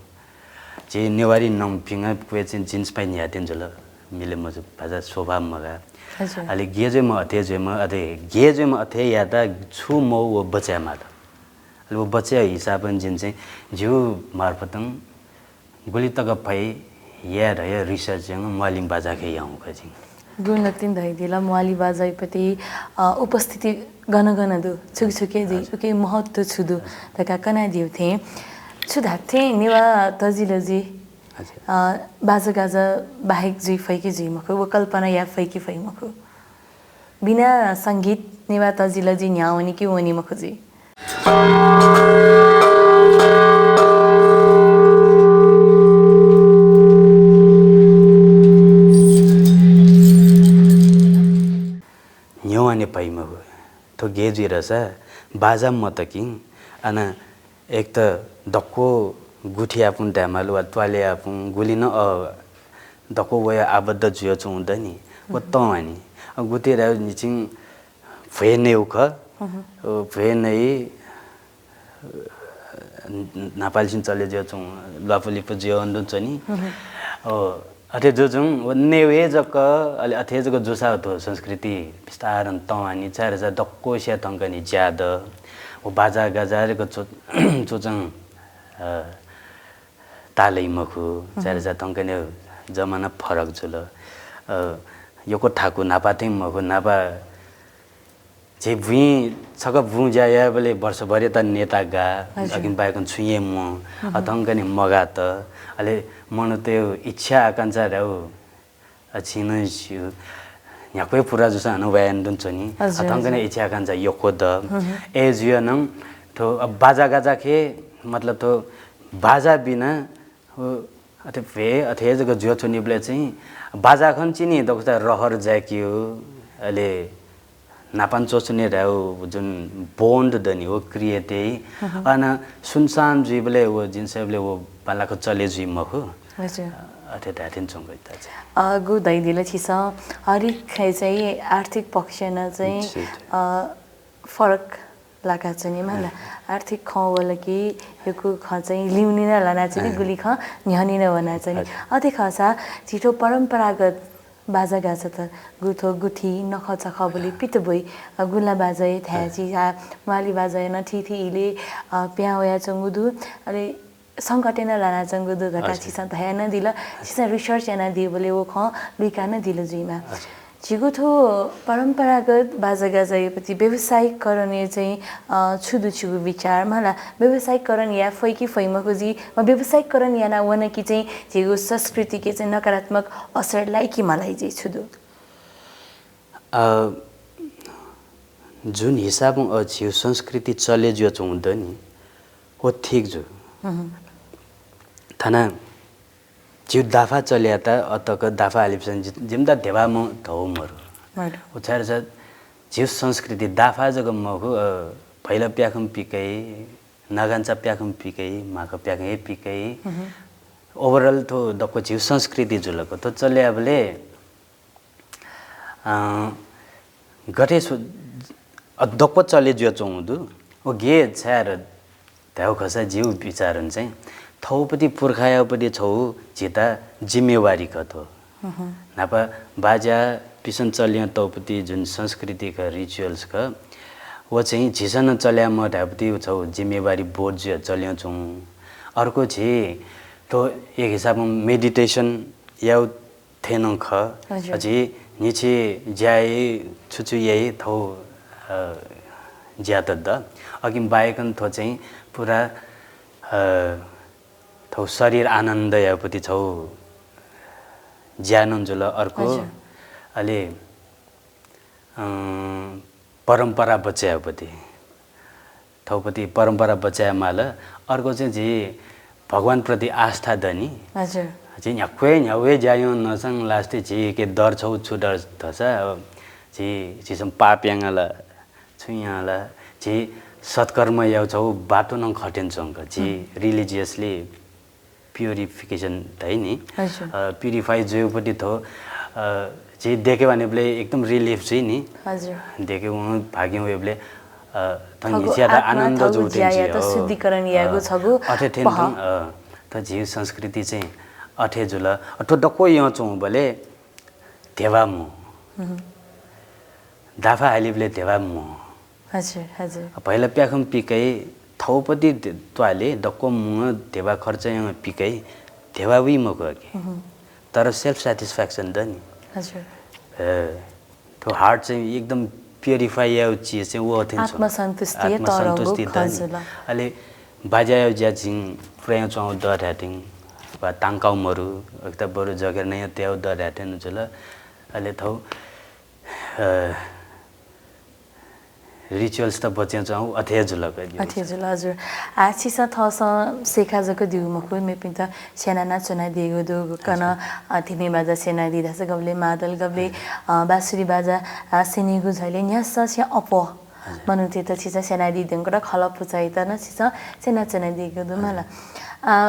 जे नेवारी नंपिंग क्वे चाहिँ जिन्स पैंट यातें जुल मिले मजु बाजा शोभा मगा। अले गे जुइम अथे जुइम अथे गे जुइम अथे याता छु मौ वो बचया मात। अले वो बचया हिसाबन जिन चाहिँ जिउ मार्फतं गुलि तक फै या धया रिसर्च यां मालिम बाजा खे यां खजिं। गुण नतिन धैदिला मालिम बाजा पति उपस्थिति गन गन दु छुक छुके जुइ उके महत्व छु दु धका कना दिउ थे। छु धाथे नेवा तजिलजि बाजा गाजा बाहेक जुइ फैके जुइ मखु वो कल्पना या फैके फै मखु। बिना संगीत नेवा तजिलजि न्यावनी कि वनी मखु जुइ। न्यवाने पाइमा हो। थो गे जुइ रसा बाजा मतकिं अन एक त दक्को गुठी आपुं दायमाल वा त्वाले आपुं गुलिन अ दक्को वया आबद्ध जुया चुं दनि व तवानी। अ गुठी राव निचिं भ्वय् नयेगु खः। भ्वय् नइ न्हापालिसिं चले जुया चुं ल्वापुलिपु जुया वंदु च्वनी। अथे जुजुं व नयेगु जक अले अथे जक जुसा थ्व संस्कृति बिस्तारं तवानी चार हजार दक्कोसिया थंकनि ज्याद। व बाजा गाजा जक चुचं तालइ मखु चार हजार थंकनि जमाना फरक जुल। यक्व थाकु न्हापा थें मखु न्हापा झी बुँइ छकः बुँ ज्या यायेबलय् वर्षभरि त नेता गा अकिं बाहेक छुं हे म्वं। अथंकने मगात। अले मनूतय् इच्छा आकांक्षा धाउ अ छिं नं स्यू न्ह्याक्व हे पूरा जुसा हानं वयान दुन च्वनी। अथंकने इच्छा आकांक्षा यक्व द। ए जुया नं थ्व अब बाजा गाजा खे मतलब थ्व बाजा बिना अथे भ्वय् अथे जक जुया च्वनीबलय् चाहिँ बाजा खन चिनी दक्वसित रहर जाय्कियो। अले नापां च्वच्वने धायेगु जुन bond दनि व create याइ। अन सुनसान जुइबलय् व जिन्सय्बलय् व बांलाक चले जुइ मखु। अथे धायेथें च्वंगु। अ गु धैदिल छिसं हरेक खँय् चाहिँ आर्थिक पक्षनं चाहिँ अ फरक लाका च्वनी मला। आर्थिक खँ वल कि यक्व खँ चाहिँ लिउने नं लाना च्वनी, गुलि खँ न्ह्यःने नं वना च्वनी। अथे खःसा झी थ्व परम्परागत बाजा गाजा त गु थ्व गुठी नखः चखः बलि पित ब्वइ गुल्ला बाजय् थाय् झी आ माली बाजय् नं थीथी इले प्यां वयाच्वंगु दु। अले संकटे नं लानाच्वंगु दु धकाः छिसं धया नं दिल। छिसं research यानादीबलय् व खँ लुइका नं दिल जुइमा। झीगु थ्व परम्परागत बाजा गाजाया प्रति व्यावसायिककरणया चाहिँ छु दु छिगु विचार मला? व्यावसायिककरण या फइ कि फइ मखु जि म व्यावसायिककरण याना वन कि चाहिँ झीगु संस्कृतिके चाहिँ नकारात्मक असर लाइ कि मलाइ जि छु दु? अ जुन हिसाबं अ झीगु संस्कृति चले जुया च्वंगु दनि व ठीक जु। थाना झीगु दाफा चल्यात अतक दाफा हालिपिसन जिम्दा धेबा म धौ मरु। व छाय् झीगु संस्कृति दाफा जक मखु अ भैला प्याखं पिकइ, नागांचा प्याखं पिकइ, माख प्याखं हे पिकइ। Overall थ्व दक्व झीगु संस्कृति जुलक थ्व चल्याबले अ गथे सु अ दक्व चले जुया च्वंगु दु। व गे छाय् धायेगु खःसा जिगु विचारं चाहिँ थौपति पुर्खायापति छौ झीता जिम्मेवारी खः थ्व। न्हापा बाज्या पिसन चलिया तौपति जुन संस्कृति खः, rituals खः, व चाहिँ झीसनं चल्या म धायेपति छौ जिम्मेवारी बोध जुया चलिया च्वं। अर्को झी थ्व एक हिसाबं meditation याउ थें नं खः। अझ न्हिछि ज्या याइ, छु छु याइ थौ ज्यात द। अकिं बाहेकं थ्व चाहिँ पुरा थौ शरीर आनन्द यापति छौ ज्या नं जुल। अर्को अले परम्परा बचय् यापति थौपति परम्परा बचाये माल। अर्को चाहिँ झी भगवानप्रति आस्था दनि। हजुर। झी न्ह्याक्वे न्ह्याक्वे ज्यायं नसं लास्टय् झीके डर छौ छु डर धसा, अब झी झीसं पाप याङ्गाला, छु याङ्गाला, झी सत्कर्म याउ छौ बाटो नं खटेन च्वंक झी रिलिजियसली प्युरिफिकेसन धाइ नि। हजुर। प्युरिफाई जुइपट्टि थो झी देखे वानेबले एकदम रिलिफ जुइ नि। हजुर। देखे वं भाग्यं वेबले त निस्यात आनन्द जुउ थें जुइ। शुद्धिकरण यागु छगु अथे थें त झी संस्कृति चाहिँ अथे जुल। अथो दक्व यं चौबले धेवा मु दाफा हालिबले धेवा मु। हजुर, हजुर। पहिला प्याखम पिकै थौपति त्वाले दक्व मुङ धेवा खर्च यं पिकै धेवा वी मकु अके। तर सेल्फ सेटिस्फ्याक्सन द नि। हजुर। थो हार्ट चाहिँ एकदम प्युरिफाई याउ चिज चाहिँ वो थें आत्मसन्तुष्टि आत्मसन्तुष्टि द नि। अले बाज्यायु ज्या झिं पुरायु च्वाउ द ध्यातिङ वा तांकाउ मरु एकता बरु जगेर नै त्याउ द ध्यातिङ जुल। अले थौ रिचुअल्स त बच्यं च्वं अथे जुल। अथे जुल। हजुर। आ छिसं थःसं सेखा जक दिउ मखु, मेपिन्त स्यानाना च्वनादीगु दु। कन धिमे बाजा स्यानादी धास गबले मादल गबले बाँसुरी बाजा स्यानीगु झैले न्यास स्या अप। मनूतय्त छिसं स्यानादी देंकड खलपुचाइत न छिसं स्याना च्वनादीगु दु मला।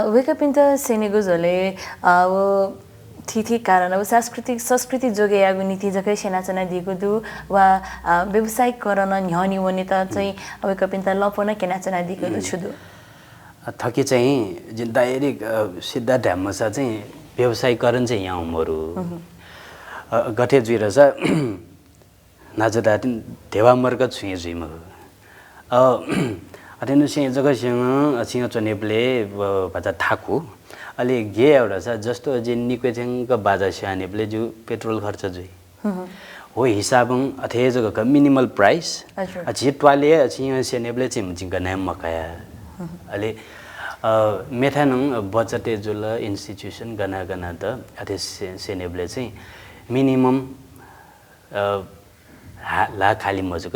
वय्कःपिन्त स्यानीगु झैले व थीथी कारण व सांस्कृतिक संस्कृति जोगे यागु निंतिं जकै स्यानाच्वनादीगु दु वा व्यावसायिककरण न्ह्यःने वनेत चाहिँ वय्कःपिन्त लँपु नं क्यनाच्वनादीगु दु छु दु? थकी चाहिँ जिं direct सिधा धायेमासा चाहिँ व्यावसायिककरण चाहिँ याउ मरु। गथे जुइ रसा नाजु धातिन धेवा मर्क छुं जुइ मखु। अथे नु सें जक सें अछिं च्वनेबले भचा थाकु। अले गे एउटा छ जस्तो जे निक्वे थ्यंक बाजा स्यानेबले जु पेट्रोल खर्च जुइ। हो हिसाबं अथे जक क minimal price। झी त्वाले अछिं स्यानेबले चाहिँ जिंक नाय मकाया। अले मेथानं बचते जुल institution गना गना त अथे स्यानेबले चाहिँ minimum ला खाली मजुक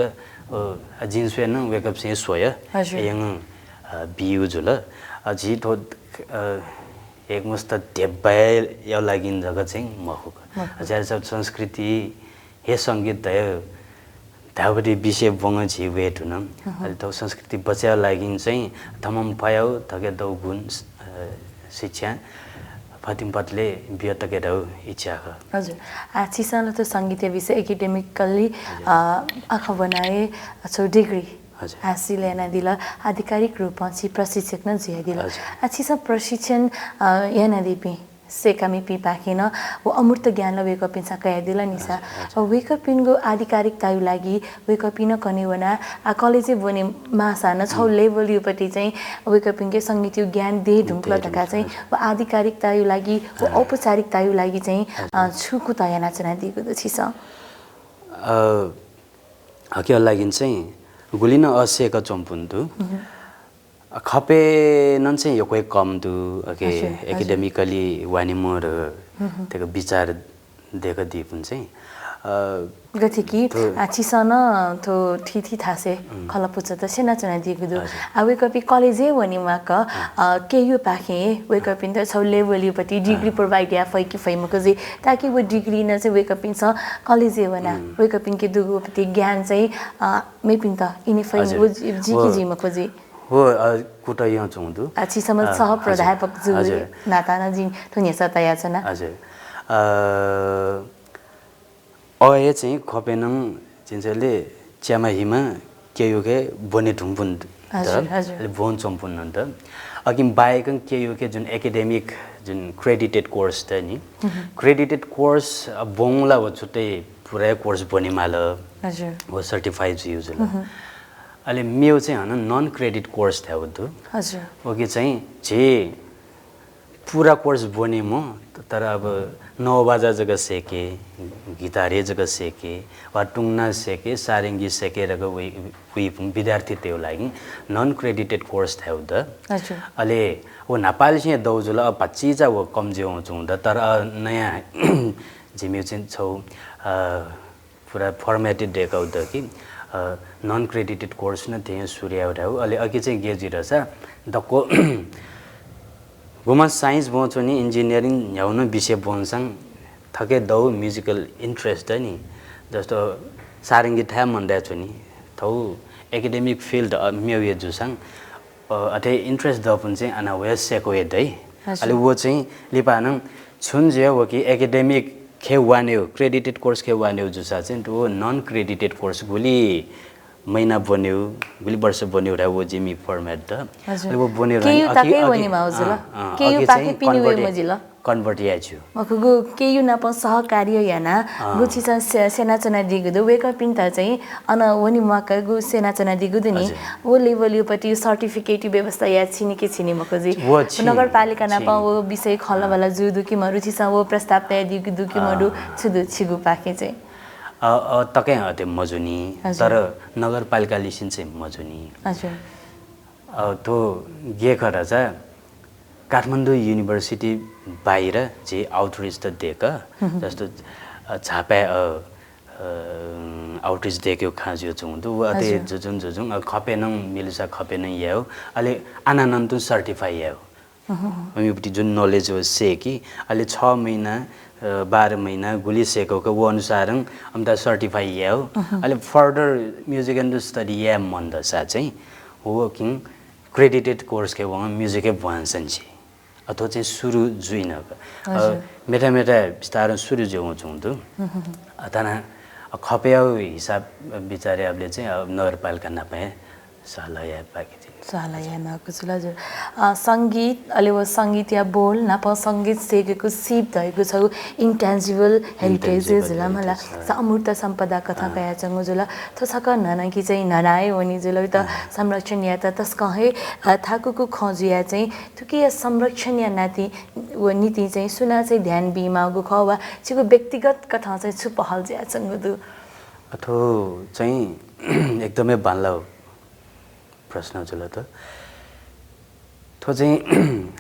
जिं स्वयेनं वय्कःपिसं स्वया यंगं बियु जुल। झी थ्व एक मस्त धेबाया लागिं जक चाहिँ मखुक। झ्यार सब संस्कृति हे संगीत धय धावरी विषय बंग झी वये धुन। अले थ्व संस्कृति बचाया लागिं चाहिँ थमं फयाउ धके दौ गुण शिक्षा फतिम पतले बियतके दौ इच्छा ख। हजुर। आ छिसं ल त संगीत विषय academically आखा बनाए छौ degree हासिल यानादिल। आधिकारिक रूपं छि प्रशिक्षक न जुयादिल। आ छिसं प्रशिक्षण यानादीपिं सेकामिपिं पाखें न व अमूर्त ज्ञान ल वय्कःपिन्सं कयादिल निसा। वय्कःपिनिगु आधिकारिकतायु लागि वय्कःपिं न कने वना आ कलेजे ब्वने मासा न छौ level युपति चाहिँ वय्कःपिंके संगीतयु ज्ञान दे धुंकल धका चाहिँ व आधिकारिकतायु लागि व औपचारिकतायु लागि चाहिँ छु कुतः यानाच्वनादीगु दु छिसं? हकिया लागिन चाहिँ गुलिन असेक च्वंपुन दु। खपे नं चाहिँ यक्वे कम दु। अके academically वानिमर तेक विचार देख दीपुन चाहिँ गथे कि छिसं न थो थीथी थासे खलपुच त सेना चना दीगु दु। आ वय्कःपिं कलेजे वने माक केयु पाखें वय्कःपिन्त छौ level युपति degree provide या फै कि फै मखु जे ताकि व degree न चाहिँ वय्कःपिन्सं कलेजे वना वय्कःपिन्के दुगु पति ज्ञान चाहिँ मेपिन्त इने फै जिकी जी मखु जे। हो कुट यं चुं दु। आ छिसं सह प्राध्यापक जु नाता न जिं थो न्ह्यसः तया चना। हजुर। अ हे चाहिँ खपेनं जिंचले च्यामा हिमा केयुके बने धुंपुन द। अले बोन चंपुन द। अकिम बायकं केयुके जुन academic जुन credited course त नि credited course बोंगला व छुट्टै पुरै course बने माल। व certify जुयु जुल। अले मेव चाहिँ हन non credit course थ्याउ दु। ओके चाहिँ जे पुरा course बने म तर अब नौ बाजा जक सेके, गिटारे जक सेके, वा टुंगना सेके, सारेंगी सेके रक वइ विद्यार्थी तेउ लागि non credited course थ्याउ द। अले वो नेपाल से दौ जुल अब भच्चीचा वो कम जेउ चुं द तर नया जिमे चाहिँ छौ पुरा formated देकौ द कि non credited course नं थें सुरु याउ धाउ। अले अकि चाहिँ गे जुइ धाःसा दक्व गुम्ह science ब्वंच्वनी, engineering न्ह्याउन विषय ब्वंसां थके दउ musical interest दनि। जस्तो सारंगी थाय् मन दय् च्वनी, थौ academic field मेउ हे जुसां अ, अथे interest दःपुन चाहिँ अना वया सेको हे दइ। अले वो चाहिँ लिपा नं छुन जे वो कि academic खे वानेउ, credited course खे वानेउ जुसा चाहिँ वो non credited course गुली महिना ब्वनेउ, गुली वर्ष ब्वनेउ रा वो जिमि format द। अले वो ब्वनेउ रानी केयु ताके वने माउ जुल। केयु पाखे पिने वे मजिल। Convert याइ छु। मखुगु केयु नाप सहकार्य याना गुछि चाहिँ सेना चना दिगु दु। वेकपिन्त चाहिँ अन वनि मका गु सेना चना दिगु दु नि। वो level यु पति certificate यु व्यवस्था या छिनि के छिनि मखुजी। नगरपालिका नाप वो विषय खल वाला जु दु कि मरु छिसा वो प्रस्ताव तय दिगु दु कि मरु छु दु छिगु पाखे चाहिँ। अ, अ, तके अते मजुनी, तर नगरपालिका लिसिन चाहिँ मजुनी। हजुर। अ, थो गे खरा जा काठमाडौँ university बाहिर जे outreach त देक, जस्तो, अ, झापाय्, अ, अ, outreach देकेउ खाँ ज्यू चुं दु, व अते जुजुङ जुजुङ, अ, खपे नं मिलुसा खपे नं याउ, अले आनानन्तु certify याउ। अमिपट्टि जुन knowledge हो से कि, अले छ महिना, अ, बाह्र महिना गुली सेकौक वो अनुसारं अमता certify याउ। अले further music and study या मन दसा चाहिँ, वो किं credited course के वं music के भ्वान संची। अथवा चाहिँ सुरु जुइन। अ, मेटा मेटा बिस्तारं सुरु जुं चुं दु। अ, तना, अ, खपे हिसाब विचार याबले चाहिँ, अ, नगरपालिका नापे सहलह याये बाकी चाहिँ। सहलह याये माःगु छु ला हजुर। अ, संगीत, अले वो संगीत या बोल, नाप संगीत सेकेको सीप धइगु छगू intangible heritage जुल मला। अमूर्त सम्पदा कथा कया चंगु जुल। थो छक नन कि चाहिँ ननाए वनी जुल। त संरक्षण या त तस्कं हे, अ, थाकुकु खँ जुया चाहिँ थुकिया संरक्षण या नाति व नीति चाहिँ सुना चाहिँ ध्यान बी माःगु खः वा छिगु व्यक्तिगत कथं चाहिँ छु पहल जुया चंगु दु? अथो चाहिँ एकदमै बांला प्रश्न जुल त। थो चाहिँ,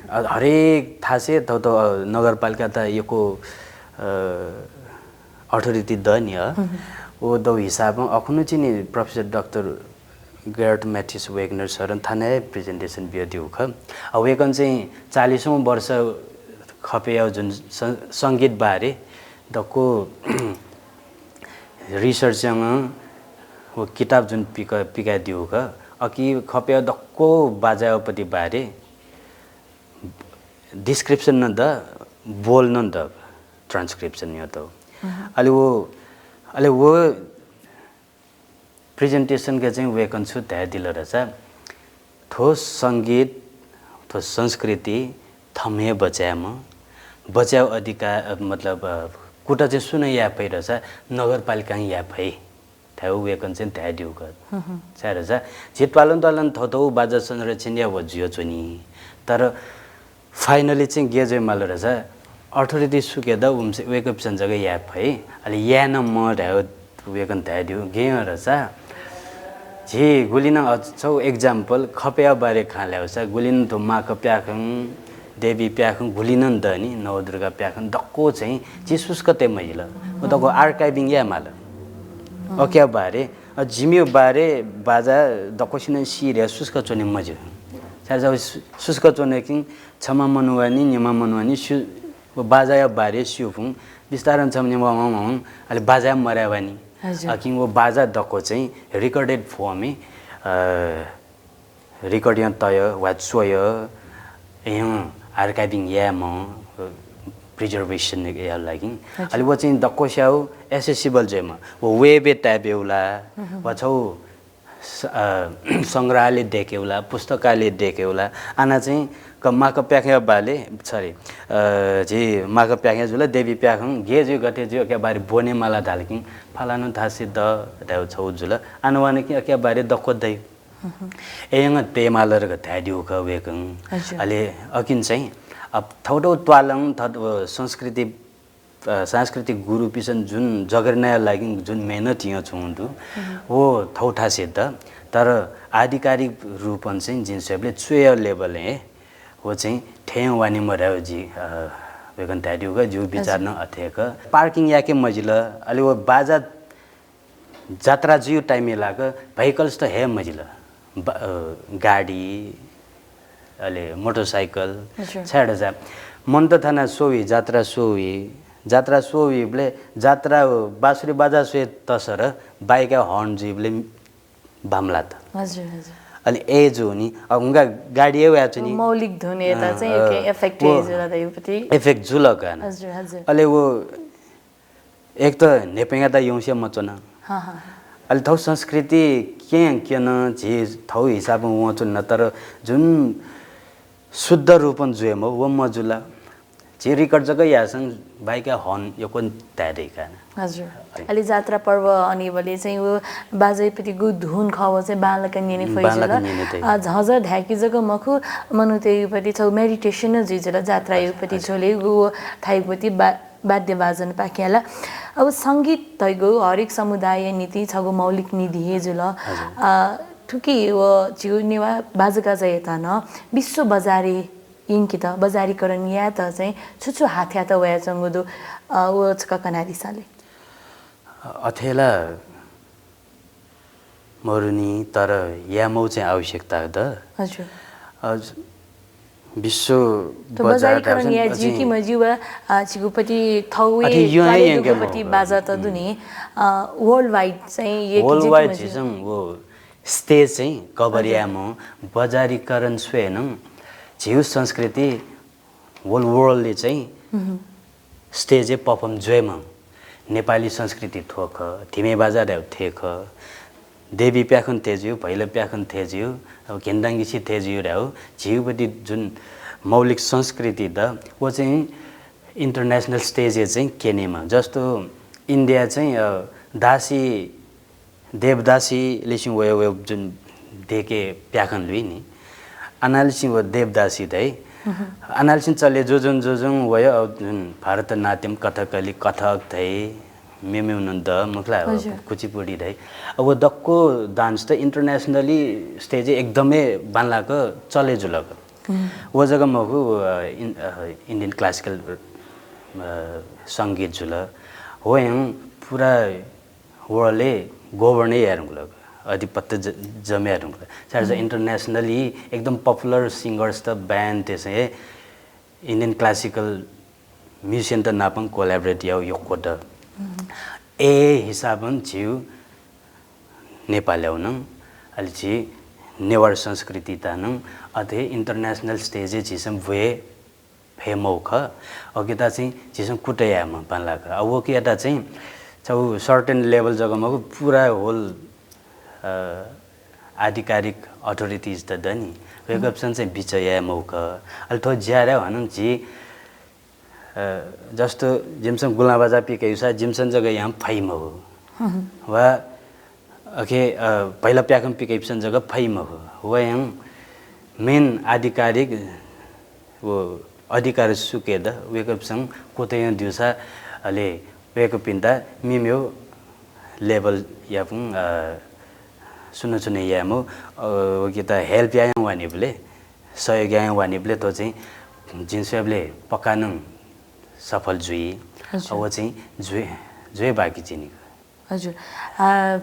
अ, हरेक थासे थो, थो, अ, नगरपालिका त यको, अ, authority द नि, अ। ओ दौ हिसाबं अखुनु चिनि Professor Doctor Gerd Matthias Wegner सरं थाने presentation बियो दिउ ख। अ, वेकन चाहिँ चालीसौँ वर्ष खपे जुन सं-, संगीत बारे दक्को research जंग वो किताब जुन पिक-, पिकादिउ ख। अकि खपे दक्को बाजायपति बारे description न द, बोल न द, transcription यो तो। अले वो, अले वो presentation के चाहिँ वेकन छु धया दिल रचा। थो संगीत, थो संस्कृति थम्हे बचायम, बचायव अधिकार, अ, मतलब, अ, कुटा चाहिँ सुन या फै रचा, नगरपालिका या फै। थ्याउ वेकन चाहिँ धया दिउ ख। सायद रचा, जे त्वालन त्वालन थो थो बाजा संरक्षण या व जुयो च्वनी। तर finally चाहिँ गे जुइ माल रचा, authority सुके द उमसे वेकपिसन जगह या फै, अले या न म धया वेकन धया दिउ, गे रचा। जे गुलिन अ, छौ example खपे बारे खां ल्याउसा, गुलिन थो माक प्याखं, देवी प्याखं गुलिन दनि, नवदुर्गा प्याखं दक्को चाहिँ जे सुस्क ते मजिल। व दक्को archiving या माल। अक्या बारे, अ, जिमियो बारे बाजा दक्कोसिन सिरे सुस्क च्वने मजिल। सायद जब सु-, सुस्क च्वने किं छमा मनवानी, निमा मनवानी, सु-, व बाजाया बारे स्युफुं, बिस्तारं छम निमा वं वं, अले बाजा मरावानी। हजुर। अकिं व बाजा दक्को चाहिँ recorded form, अ, record यं तय, वा च्वय, यं archiving यायेम, अ, preservation या लागि। हजुर। अले व चाहिँ दक्को स्याउ accessible जुइम। व web ए type एउला, वा छौ स-, अ, संग्रहालय देकेउला, पुस्तकालय देकेउला, आना चाहिँ क-, माक प्याखे बाले, sorry, अ, झी माक प्याखे जुल, देवी प्याखं, गे जुइ गते जुइ, अक्या बारे बोने माला धाल कि, फालानु थासे द, धाउ छौ जुल, आना वान कि अक्या बारे दक्को दइ। एयंग ते मालर ग धाइ दिउ ख वेकं। हजुर। अले अकिन चाहिँ, अब थौथौ त्वालं, थौथौ संस्कृति अ, सांस्कृतिक गुरुपिसन जुन जगेर्नाया लागि जुन मेहनत हिं छुं दु, वो थौथासे द, तर आधिकारिक रूपन चाहिँ जिन स्वयेबले च्वया level हे, वो चाहिँ थें वाने मराउ जि, अ, वेकन धाइ दिउ ग, जिउ विचार न अथे क। Parking याके मजिल, अले वो बाजा जात्रा जुइ time लाक vehicles त हे मजिल। बा-, अ, गाडी, अले मोटरसाइकल, हजुर। छाय् धाःसा मन त थाना स्वइ, जात्रा स्वइ, जात्रा स्वइबले जात्रा बाँसुरी बाजा स्वये तसर bike या horn जुइबले बांमलात। हजुर, हजुर। अले ए जूनि, अब हुंका गाडी हे वयाच्वनी। मौलिक धुन यता अँ, चाहिँ अ, एके effect वो जुल द युपति। Effect जुल का न। हजुर, हजुर। अले वो एक त न्हेपंयात यौंसे मच्वन। हाँ, हाँ। अले थौ संस्कृति कें क्यन झी थौ हिसाबं वंच्वन, तर जुन शुद्ध रूपं जुयेमा व मजुला। झी record जक यासं bike या horn यक्व धाये दइ का न। हजुर। अले जात्रा पर्व अनिबले चाहिँ व बाजैपतिगु धुन खः व चाहिँ बांलाक न्यने फइ बांलाक जुल। न्यने दइ। अ, झःझः धाय्‌के जक मखु, मनूतय्‌युपति छौ meditation जुइ जुल, जात्रा युपति हजुर। झोले व थाइपति बा-, वाद्य बाजन पाखेला। अब संगीत धइगु हरेक समुदाय निति छगु मौलिक निधि हे जुल। हजुर। अ, थुकी व झिउ नेवा बाजगाजा यता न विश्व बजारी यंकेत, बजारीकरण यायेत चाहिँ छु छु हाथ्यात वयाच्वंगु दु, अ, व छकः कनादिसँ ले। अथेला मरुनि, तर यामौ चाहिँ आवश्यकता द। हजुर। अ, विश्व त बजार बजारीकरण धाःसा या अझै जिउ कि मजिउ वा, अ, झिगुपति थौए अथे युवा त्वाले यंके दुगुपति मौका। बाजा त दुनि, अ, world wide चाहिँ ये कि world जिउ कि wide मजिउ। झिसं वो stage चाहिँ cover हजुर। यामौ बजारीकरण स्वयेनं झिउ संस्कृति whole world ले चाहिँ stage ए perform जुयेमा नेपाली संस्कृति थ्व खः, धिमे बाजा धायेउ थे खः, देवी प्याखन थे ज्यू, भैल प्याखन थे ज्यू, अब घेन्दांगिसी थे ज्यू धायेउ, झिउपति जुन मौलिक संस्कृति द, व चाहिँ international stage ए चाहिँ केनेमा। जस्तो इन्डिया चाहिँ, अ, दासी देवदासी लिसिं वया वया जुन देके प्याखन लुइ नि, अनालिसिं व देवदासी धइ। अनालिसिं चले जुजुं जुजुं वया, अ, जुन भरतनाट्यम, कथकली, कथक धइ, मेमेउ नं द, मुखला, अ, हजुर। कुचिपुडी धइ। अ, व दक्को dance त internationally stage ए एकदमै बांलाक चले जुलक। व जक मखु, अ, इन-, अ, Indian classical, अ, संगीत जुल। वयं पुरा world ए govern याये धुंकल, आधिपत्य ज-, जमे याये धुंकल। छाय् धाःसा internationally एकदम popular singers त band तेसं हे Indian classical musician त नापं collaborate याउ यक्व द। ए हिसाबं झिउ नेपालय् नं, अले झी नेवार संस्कृति त नं अथे international stage ए झीसं बुये फयेमौ खः। अकिता चाहिँ झीसं कुतः यायेमा बांलाक। आ, वकियाता चाहिँ छौ certain level जक मखु, पुरा whole, अ, आधिकारिक authorities त दनि। वय्‌कःपिसं चाहिँ बिचाः यायेमौ खः। अले थ्व ज्या रे हनं झी, अ, जस्तो जिमिसं गुलां बाजा पिकय्‌सा जिमिसं जक यां फइ मखु। वा अखे, अ, भैल प्याखं पिकय्‌पिसं जक फइ मखु। वयं main आधिकारिक व अधिकार सुके द, वय्‌कःपिसं कुतयं द्युसा, अले वय्‌कःपिन्त मेमेउ level यापुं, अ, सुन सुन यायेमु, अ, वकिता help यायें वानिबले, सहयोग यायें वानिबले, थ्व चाहिँ जिं स्वयेबले पक्का नं सफल जुइ। हजुर। अ, व चाहिँ जुइ, जुइ बाकी जिनिक। हजुर। आ,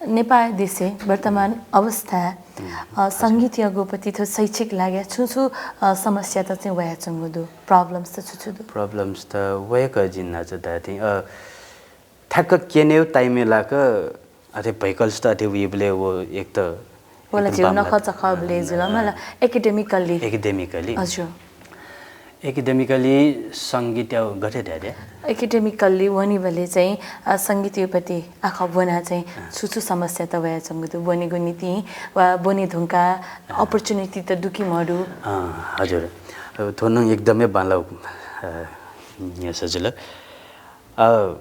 नेपाल देशे वर्तमान अवस्था, अ, संगीतयागु पति थ्व शैक्षिक लागे छु छु, अ, समस्या त चाहिँ वयाच्वंगु दु, problems त छु छु दु? Problems त वय्‌कः जिन्ना च धायेतिं, अ, ठ्याक्क केनेउ time ए लाक अथे vehicles त अथे उइबले व एक त वला एकदम झिउ बांमलात। नखःचखःबले जुल मला academically। Academically। हजुर। Academically संगीत याउ गथे धाये? Academically वनिबले चाहिँ, अ, संगीत युपति आखः ब्वना चाहिँ छु छु समस्या त वयाच्वंगु दु, ब्वनेगु निति वा ब्वने धुंका opportunity त दु कि मदु? अ, हजुर। अ, थ्व नं एकदमै बांलाउ, अ, न्ह्यसः जुल। अ,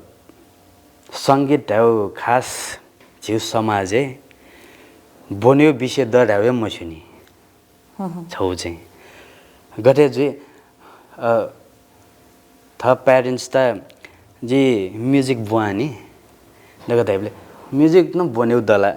संगीत धायु खास झिउ समाजे ब्वनेउ विषय द धायु मछुनि। छौ चाहिँ गथे जुइ, अ, थ parents त जि music ब्वानि दक धाइबले music न ब्वनेउ दला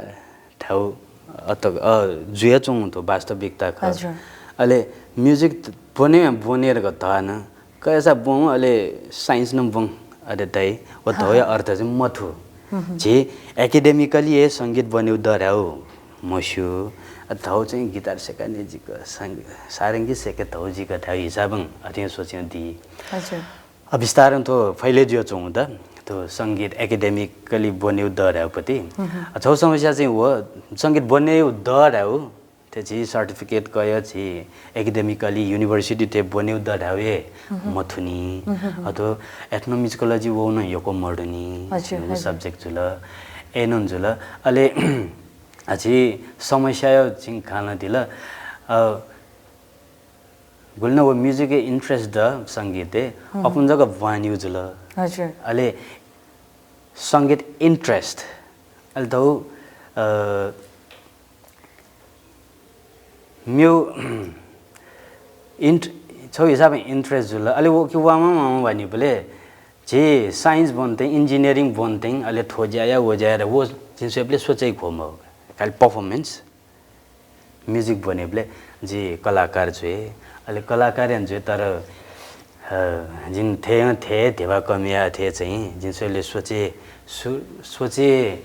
थाउ अत, अ, जुया चुंगु थ्व वास्तविकता खः। हजुर। अले music त ब्वने, ब्वने दक धन कयसा ब्वं अले science न ब्वं अले धाइ व धौया अर्थ चाहिँ मथु। झी academically हे संगीत ब्वनेगु दः धायेगु मस्यू। अ, धौ चाहिँ गिटार सेका नि जिक, संग-, सारंगी सेके धौ जिक धायेगु हिसाबं अथे सोच्यौं दी। हजुर। अ, बिस्तारं थ्व फैले जुयाच्वंगु द, थ्व संगीत academically ब्वनेगु दः धायेगु पति। अ, झौ समस्या चाहिँ व संगीत ब्वनेगु दः धायेगु, ते झी certificate कया झी academically university ते ब्वनेगु दः धायेगु हे मथुनि। अथवा ethnomusicology वःगु नं यक्व मदुनि, हजुर, व हजुर। Subject जुल, एनोन जुल। अले अ, झी समस्या यो झिं खाना दिल। अ, गुलिं व music interest द संगीत हे, अपुन जक ब्वान्यु जुल। हजुर। अले संगीत interest, अले धौ, अ, म्यू int-, छौ हिसाबं interest जुल। अले व कि वामा वामा वानिबले झी science ब्वनतें, engineering ब्वनतें, अले थ्व ज्याया, व ज्याया, व झिं स्वयेबले सोचे घ्वमः। खालि performance, music ब्वनेबले झी कलाकार जुये, अले कलाकार याना जुये, तर, अ, जिं थे, थे धेबा कमया थे चाहिँ, जिं स्वयेबले सोचे, सु-, सोचे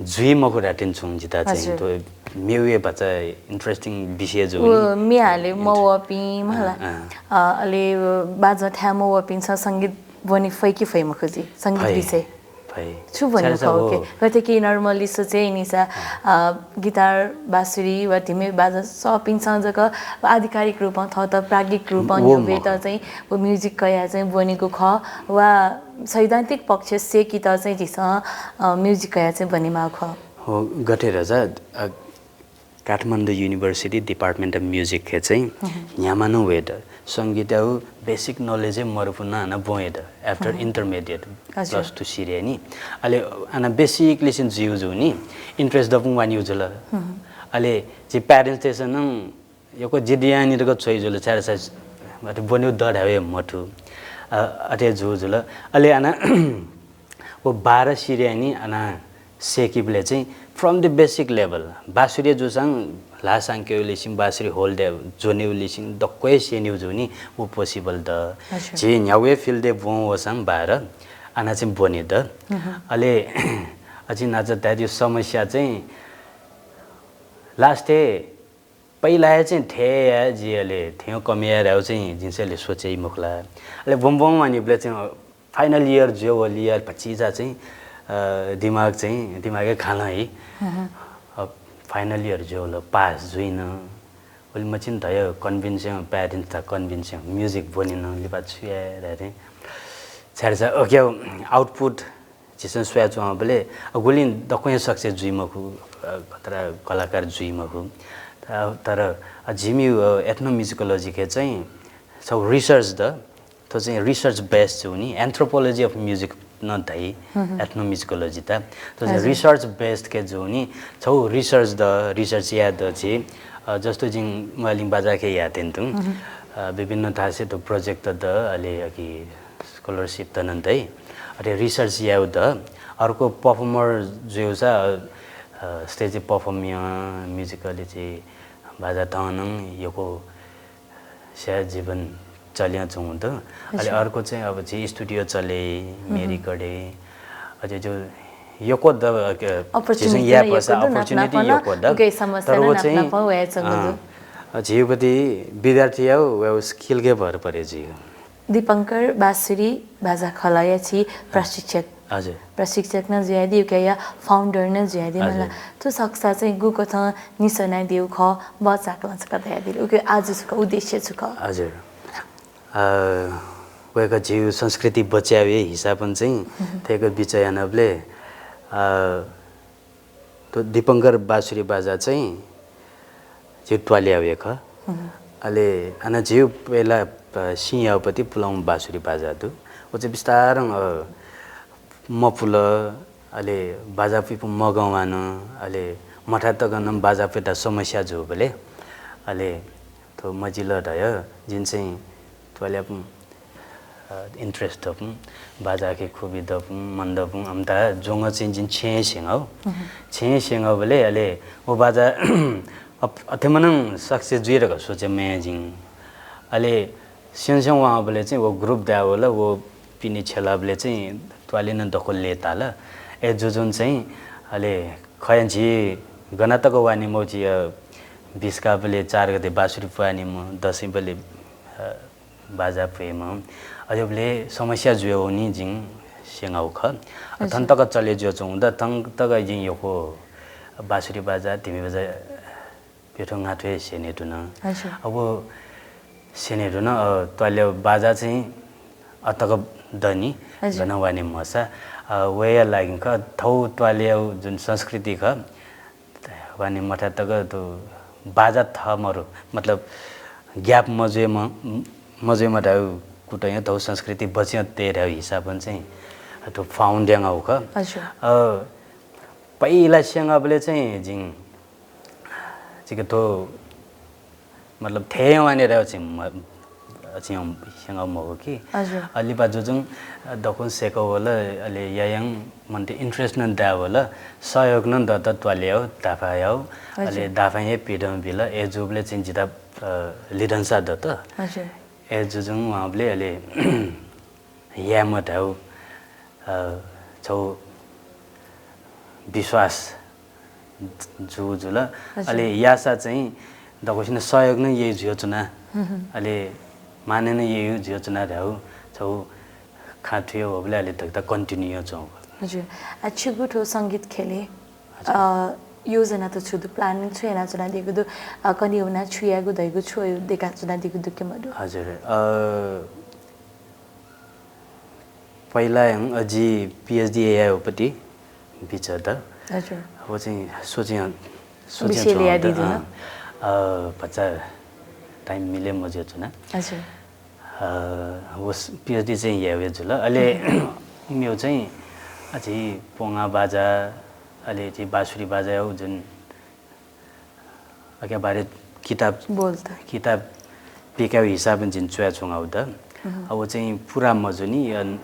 जुइ मखु धातिन छुं जिता चाहिँ हजुर। थ्व म्यू हे बाचा interesting विषय जू व नि। म्ये हाले मवःपिं मला। अँ, अँ। अ, अले बाजा थाय् मवःपिन्सं संगीत ब्वने फइ कि फइ मखु जि, संगीत फइ। विषय। फइ। छु भन्नु छाय् खः हो। के? गथे कि normally सोचे निसा, अँ। अ, गिटार, बाँसुरी वा धिमे बाजा सःपिन्सं जक आधिकारिक रूपं थःत प्राज्ञिक रूपं न्ह्यब्वयेत मखु। चाहिँ व music कया चाहिँ ब्वनेगु खः वा सैद्धान्तिक पक्ष सेकित चाहिँ झीसं, अ, music कया चाहिँ ब्वनेमाःगु खः। हो, गथे रजा, अ, Kathmandu University Department of Music हे चाहिँ न्ह्यामा नं वयेत संगीतया basic knowledge हे मरुपुना हाना ब्वयेत after intermediate हजुर। Plus two सिरिया नि। अले आना basically सिन जुयु जू नि, interest दपुं वान्यु जुल। अले झी parents तेसं नं यक्व जिद्द यानि तक छ्वइ जुल, छाय् छाय् अथे ब्वन्यु दः धाय् मथु। अ, अथे जू जुल। अले आना व बाह्र सिरिया नि आना सेकिबले चाहिँ from the basic level, बाँसुरी जुसां ल्हाः सांकेउ लिसिं, बाँसुरी hold ज्वनेउ लिसिं दक्व हे स्यनेउ जू नि, व possible द। अच्छा। झी न्ह्याउ हे field ब्वं वसां बाह्र, आना चाहिँ ब्वने द। अले अझ नाचा धायेउ समस्या चाहिँ last हे पहिला हे चाहिँ थे या जि अले थें कम या धायेउ चाहिँ जिंसे अले सोचे मखुला। अले ब्वं ब्वं वानिबले चाहिँ final year ज्वः वल या भचिचा चाहिँ, अ, दिमाग चाहिँ, दिमागय् खाल है। अब final year ज्वः वल, pass जुइन। अले मचिन धया convince यां, parents ता convince यां, music ब्वनिन, लिपा छु याये धाये। छाय् सा, OK, output झीसं स्वयाच्वंबले, अ, गुलिं दक्वं success जुइ मखु, अ, तर कलाकार जुइ मखु। त-, तर, अ, जिमि, अ, ethnomusicology के चाहिँ छौ research द, थ्व चाहिँ research based जू नि, anthropology of music नं धाइ, ethnomusicology त। थ्व चाहिँ हजुर। Research based के जू नि, छौ research द, research या द छि, अ, जस्तो जिं मालिङ बाजा के या तेन तुं, अ, विभिन्न थासे त project द, अले अकि scholarship त नं धाइ, अले research याउ द, अर्को performer जुयु सा, अ, stage perform या, musical छि बाजा धनं यक्व स्या जीवन चल्या चुंगु दु। अले अच्छा। अर्को चाहिँ अब झी studio चले, म्युजिक कडे। अझ जो यक्व द, अ, opportunity झीसं या न यक्व पसा दु, नाप opportunity नापं न यक्व द। उके समस्या तर न व नाप चाहिँ, नापं वया चंगु दु। अ, झीपति विद्यार्थी याउ, व skill के भर परे झी। दीपंकर बाँसुरी बाजा खलया छि प्रशिक्षक। हजुर। प्रशिक्षक नं जुयादी, उकिया founder नं जुयादी मला। हजुर। थ्व सकसा चाहिँ गुकथं निसना दिउ ख, बचाकलं छक धयादी, उके आजु छक उद्देश्य छक। हजुर। अ, वय्‌कः झीउ संस्कृति बच्यावे हिसाबं चाहिँ थेक बिचाः यानाबले, अ, थ्व दीपंकर बाँसुरी बाजा चाहिँ झीउ त्वालय् याउ हे खः। अले अन झीउ पहिला, अ, सिंयाउपति पुलांगु बाँसुरी बाजा दु। व चाहिँ बिस्तारं, अ, मपुल, अले बाजा पुइपु मगं वान, अले मथा तक नं बाजा पुइता समस्या जूबले, अले थ्व मजिल धय, जिं चाहिँ त्वालय् यापु अ, interest दपुं, बाजाके खुबी दपुं, मन दपुं, अम्ता जोंग चाहिँ जिं छेँ स्यंगौ। छेँ स्यंगौबले, अले व बाजा, अप-, अथे मनं success जुइ धक सोचे मया जिं। अले स्यं स्यं वांबले चाहिँ व group दावल, व पिने छेलाबले चाहिँ त्वालय् नं दक्व लय्ताल। अय् जुजुं चाहिँ अले खय् झी गन तक वानेमाः, झी, अ, बिस्काःबलय् चार गते बाँसुरी प्वानेमाः, दसैंबलय्, अ, बाजा प्वयेमाः। अज्याःबलय् समस्या जुयावनी जिं स्यंगु खः। अ, थन तक चले जुयाच्वंगु दु, थन तक जिं यक्व बाँसुरी बाजा, धिमि बाजा प्यथो ङाथ्वय् स्यने धुन। हजुर। अब स्यने धुन, अ, त्वालय् बाजा चाहिँ अ तक दनि, हजुर। गन वाने म्हसा, अ, वया लागि खः, थौ त्वालय् जुन संस्कृति खः, वाने मथाय् तक थ्व बाजा थः मरु, मतलब gap मजुइमा, मजुइमा धाउ कुतय् थौ संस्कृति बच्यं तये धाउ हिसाबं चाहिँ थ्व found यानागु खः। हजुर। अ, पहिला स्यंगबलय् चाहिँ जिं, जिके थ्व मतलब थें वाने धाउ चाहिँ म-, चाहिँ स्यंगु मखु कि। हजुर। अ, लिपा जुजुं, अ, दक्वं सय्कावल, अले यायां मनूतय् interest नं दायेवल, सहयोग नं दत त्वालय्, दाफाय्। हजुर। अले दाफाय् हे पिदं बिल, अय् जूबलय् चाहिँ जितः, अ, लिधंसा दत। हजुर। अय् जुजुं वंबलय् अले यायेमाः धाउ, अ, छौ विश्वास जु-, जुल। हजुर। अले याःसा चाहिँ दक्वसिनं सहयोग नं याइ जुयाच्वना। अले मानय् नं याइ जुयाच्वना धाउ छौ खँ थुइ वःबलय् अले धक्ता continue यानाच्वंगु। हजुर। आ, छिगु थ्व संगीत ख्यलय्, हजुर। अ, योजना त छु दु, planning छु यानाच्वनादीगु दु, अ, कन्हय् वनाः छु यायेगु धइगु छु दयेकाच्वनादीगु दु कि मदु? हजुर। अ, पहिला हं, अ, जि PhD यायेगु पति बिचाः दु। हजुर। व चाहिँ सोचे, सोचे विषय च्वं ल्ययादी दु, जुल। अँ, अ, भचा time मिले मजुयाच्वना। हजुर। अ, व स-, PhD चाहिँ यायेगु जुल। अले मेगु चाहिँ अझै पोंगा बाजा, अले चाहिँ बाँसुरी बाजा याउ जुन अज्याःबलय् किताब बोल त। किताब पिकायु हिसाबं जिं च्वयाच्वंगु दु। अब व चाहिँ पुरा मजुनि, अन-,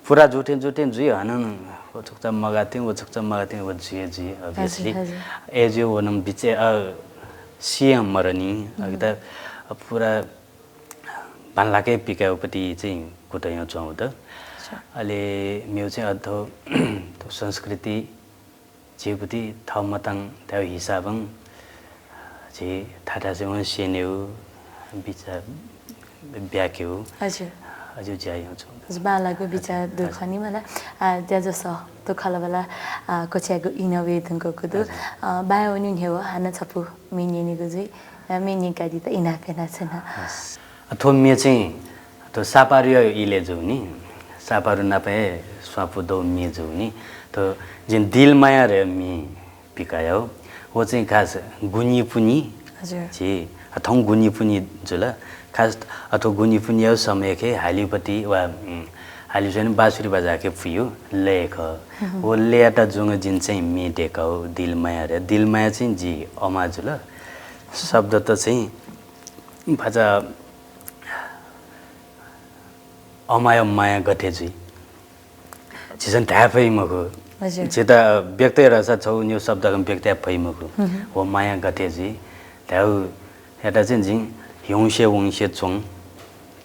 पुरा जुथें जुथें जुइ, हानं व छकचा मगाथें, व छकचा मगाथें, व जुइ जुइ, obviously। हजुर, हजुर। ए जुइ व नं बिचे, अ, सियं मरनि, अ, किता, अ, पुरा बांलाके पिकायु पति चाहिँ कुतय् च्वंगु दु। अच्छा। अले मेगु चाहिँ अ थ्व, थ्व संस्कृति झीगु पति थः मतं धायु हिसाबं झी थाथासय् वं स्यनेगु बिचाः ब्याकेगु। हजुर। हजुर, ज्या यानाच्वंगु दु। हजुर, बांलाःगु बिचाः दु खनि मला। आ, ज्या जसः थ्व खँल्हाबल्हा, आ, क्वचायेगु इनाप वये धुंकूगु दु। हजुर। आ, बाय् वनेगु न्ह्यः हानं छपु म्ये न्यनेगु जुइ। आ, म्ये न्यंकादीत इनाप यानाच्वना। हस्। अ, थ्व म्ये चाहिँ थ्व सापारुया इलय् जूनि, सापारु नाप हे स्वापू दौ म्ये जूनि। थ्व जिं दिल माया धयागु म्ये पिकायु। व चाहिँ खास गुनिपुनि। हजुर। झी, अ, थौं गुनिपुनि जुल। खास अ थ्व गुनिपुनिया समयखे हालिपति वा, उम्, हालिपति बाँसुरी बाजाखे पुयु लय् खः। व लय्‌यात जुंगु जिं चाहिँ म्ये दय्‌काउ दिल माया धयागु। दिल माया चाहिँ जि अमा जुल। शब्द त चाहिँ भचा अमाया माया गथे जुइ, झीसं धाये फइ मखु। हजुर। झीत व्यक्त यायेसा छौ न्यू शब्दकं व्यक्त याये फइ मखु। व माया गथे जुइ धायु, यात चाहिँ जिं ह्युंसे वंसे च्वं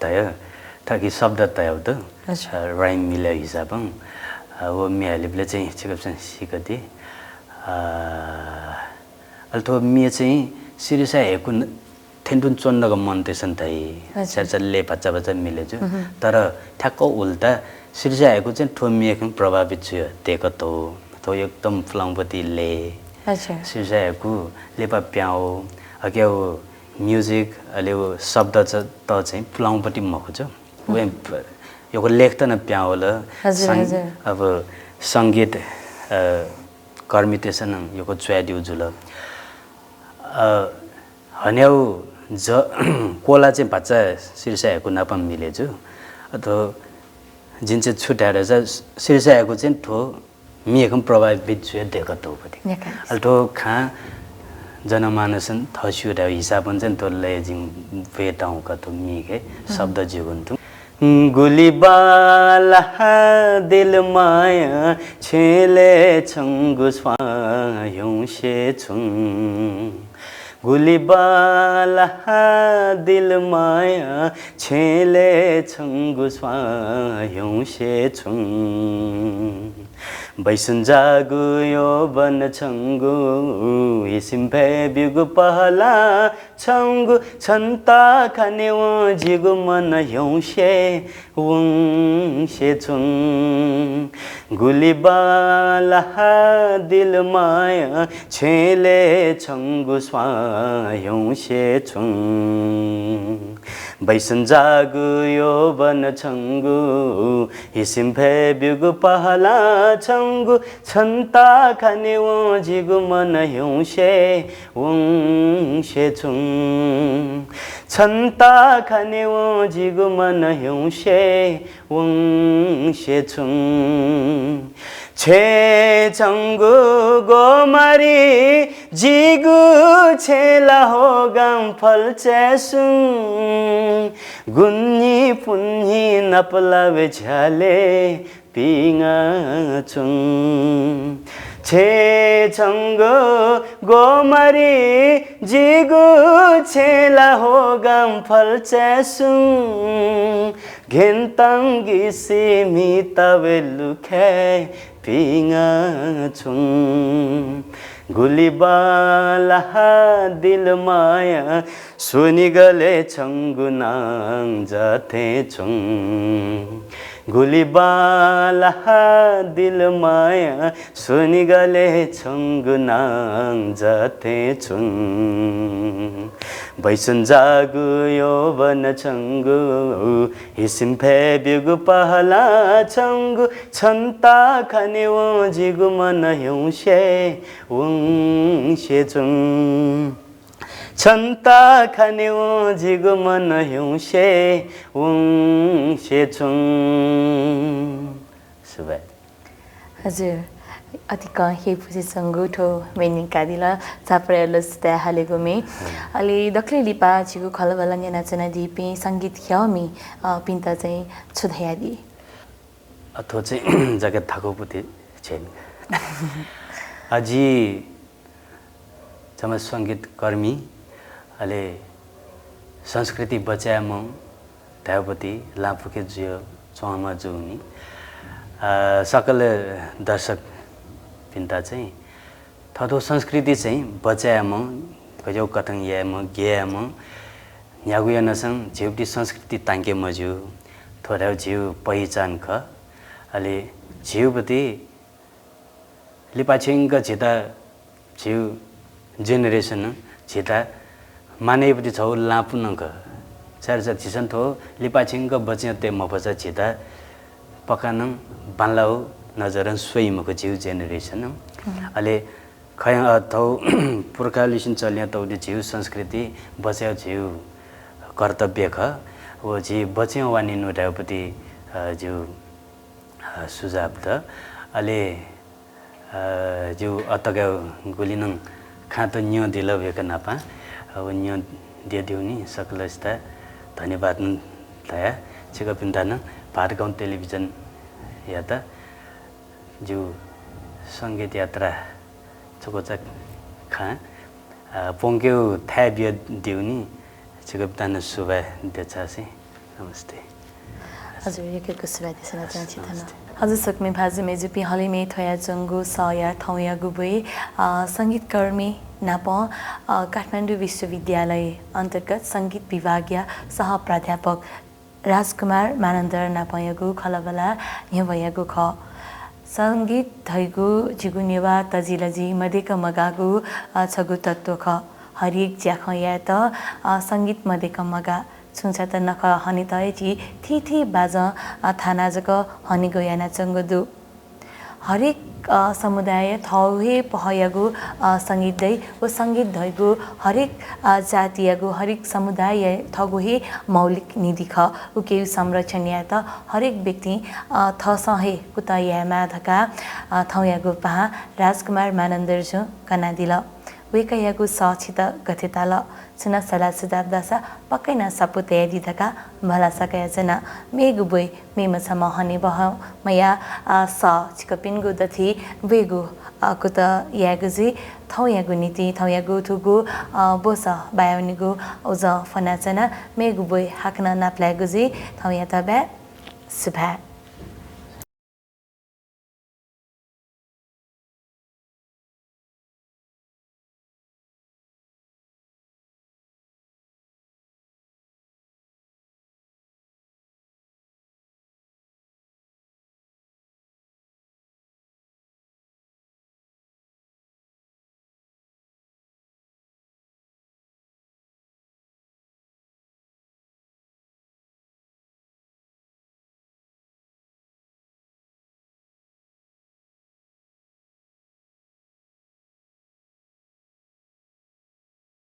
धय, थकि शब्द तयाउ दु। हजुर। अ, rhyme मिले हिसाबं, अ, व म्ये हालिबले चाहिँ छिकप्सं सिकति। अ, अले थ्व म्ये चाहिँ सिरिसा हेकु न-, थेन्टुन च्वन्दक मन तेसन धाइ। अच्छा। चाचा ले भचा भचा मिले जु। तर ठ्याक्क उल्टा, सिरिसा हेकु चाहिँ थ्व म्ये खन प्रभावित जुय देक तो। थ्व एकदम पुलांपति ले। अच्छा। सिरिसा हेकु लेपा प्याओ, अके व music, अले व शब्द च-, त चाहिँ पुलांपति मखु जु। वे प-, यको लेख त न प्याओल। हजुर, सं-, हजुर। अब संगीत, अ, कर्मी तेसन यको च्वया दिउ जुल। अ, हन्याउ ज-, कोला चाहिँ भचा सिरिसा हेकु नापं मिले जु। अथवा जिन चाहिँ छु धायेसा सिरिसा हेकु चाहिँ थ्व म्ये खन प्रभावित जुय देक तौपति। अले थ्व खा जनमानसन थस्यु धायु हिसाबं चाहिँ थ्व लय जिं वेताउ कतु म्ये खे शब्द जिगुन तु। गुलि बाला दिल माया छेले छंगु स्वां ह्युंसे छुं। गुलि बांलाः दिल माया, छेँय् छंगु स्वां ह्युंसे छुं। बैसुंजाःगु यौवन छंगु, हि सिम्फय् ब्यूगु पहलां छंगु, छन्त खनेवं जिगु मन ह्युंसे वंसे छुं। गुलि बांलाः दिल माया, छेँय् छंगु स्वां ह्युंसे छुं। बैसुंजाःगु यौवन छंगु, हि सिम्फय् ब्यूगु पहलां छंगु, छन्त खनेवं जिगु मन ह्युंसे वंसे छुं। छन्त खनेवं जिगु मन ह्युंसे वंसे छुं। छेँय् छंगु गोमरी, जिगु छेँय् ला होगां फल्चाय् सुं। गुन्हि पुन्हि नापलावे झ्याले पिंगा छुं। छेँय् छंगु गोमरी, जिगु छेँय् ला होगां फल्चाय् सुं। घेन्तंगिसि म्हितावे लुखाय् पिंगा छुं। गुलि बांलाः दिल माया, स्वनिगलय् छंगु नां जथें छुं। गुलि बांलाः दिल माया, स्वनिगलय् छंगु नां जथें छुं। बैसुंजाःगु यौवन छंगु, हि सिम्फय् ब्यूगु पहलां छंगु, छन्त खनेवं जिगु मन ह्युंसे वंसे छुं। छन्त खनेवं जिगु मन ह्युंसे वंसे छुं। सुभाय्। हजुर, अतिकं हे पुसेच्वंगु थ्व म्ये न्यंकादिल, झापडया लसताय् हालेगु म्ये। अले दकलय् लिपा झीगु खँल्हाबल्हा न्यनाच्वनादीपिं संगीत ख्यःमि, अ, पिन्त चाहिँ छु धयादी? अ, थ्व चाहिँ जक थाकुगु पुति छेँ नि। अ, जि छम्ह संगीतकर्मी, अले संस्कृति बचायेम्ह धायेगु पुति लापुके जुया च्वंम्ह जूनि। अ, सकल दर्शकपिन्त चाहिँ थःथःगु संस्कृति चाहिँ बचायेम्ह, गज्याःगु कथं यायेम्ह, ग्ययेम्ह, न्ह्यागु यानासं झीगु पुति संस्कृति तांके मज्यू। थ्व धायेगु झीगु पहिचान खः। अले झीगु पुति लिपा छिंक झीत झीगु generation नं झीत मानय् पुति छगू लापु नं खः। छाय्धाःसा झीसं थ्व लिपा छिंक बचय् तये मफसा झीत पक्का नं बांलाःगु नजरं स्वइ मखु झीगु generation नं। अले खय्, अ, थ्व पुर्खालिसिं चलिया तःगु झीगु संस्कृति बचय् झीगु कर्तव्य खः। व झी बचय् वानिनु धायेगु पुति, अ, झीगु अ, सुझाव द। अले, अ, जिगु अतगा गुलि नं खँत न्यंदिल वय्कः नापं। अ, व न्यंदियादिउनि सकलसित धन्यवाद नं धया। छिकपिन्त नं भादगाउँ टेलिभिजनयात जिगु संगीत यात्रा छकूचा खँ, अ, प्वंकेगु थाय् बियादिउनि। छिकपिन्त नं सुभाय् देछासें नमस्ते। हजुर, यक्व यक्व सुभाय् देछानाच्वना छित नं। नमस्ते। हजुर, स्वकुमि भाजु मय्जुपिं, हलिमय् थ्वयाच्वंगु सःया थौंयागु ब्वय्, अ, संगीतकर्मी नापं, अ, काठमाडौँ विश्वविद्यालय अन्तर्गत संगीत विभागया सह प्राध्यापक राजकुमार मानन्धर नापंयागु खँल्हाबल्हा न्ह्यब्वयागु खः। संगीत धइगु झीगु नेवाः तजिलजि मदय्क मगाःगु, अ, छगू तत्त्व खः। हरेक ज्याखँ यायेत, अ, संगीत मदय्क मगाः। छुं छता नखः हनेत हे झी थीथी बाजं, अ, थानाः जक हनेगु यानाच्वंगु दु। हरेक, अ, समुदाय थःगु हे पहःयागु, अ, संगीत दइ। व संगीत धइगु हरेक, अ, जातियागु, हरेक समुदायया थःगु हे मौलिक निधि खः। उकिया संरक्षण यायेत हरेक व्यक्तिं, अ, थःसं हे कुतः यायेमाः धकाः, अ, थौंयागु पाहां राजकुमार मानन्धरजुं कनादिल। वय्कःयागु सः छित गथे ताल? छुं नं सल्लाह सुझाव दःसा पक्कै नं सःपु तयादी धकाः भलसा कयाच्वना। मेगु ब्वय् मेम्ह छम्ह हनेबहःम्हया, अ, सः छिकपिनिगु दथुइ ब्वयेगु अ, कुतः यायेगु जुइ। थौंयागु निंतिं, थौंयागु थुगु, अ, ब्वसः बायावनीगु उजं फ्वनाच्वना। मेगु ब्वय् हाकनं नापलायेगु जुइ। थौंयात बाय्। सुभाय्।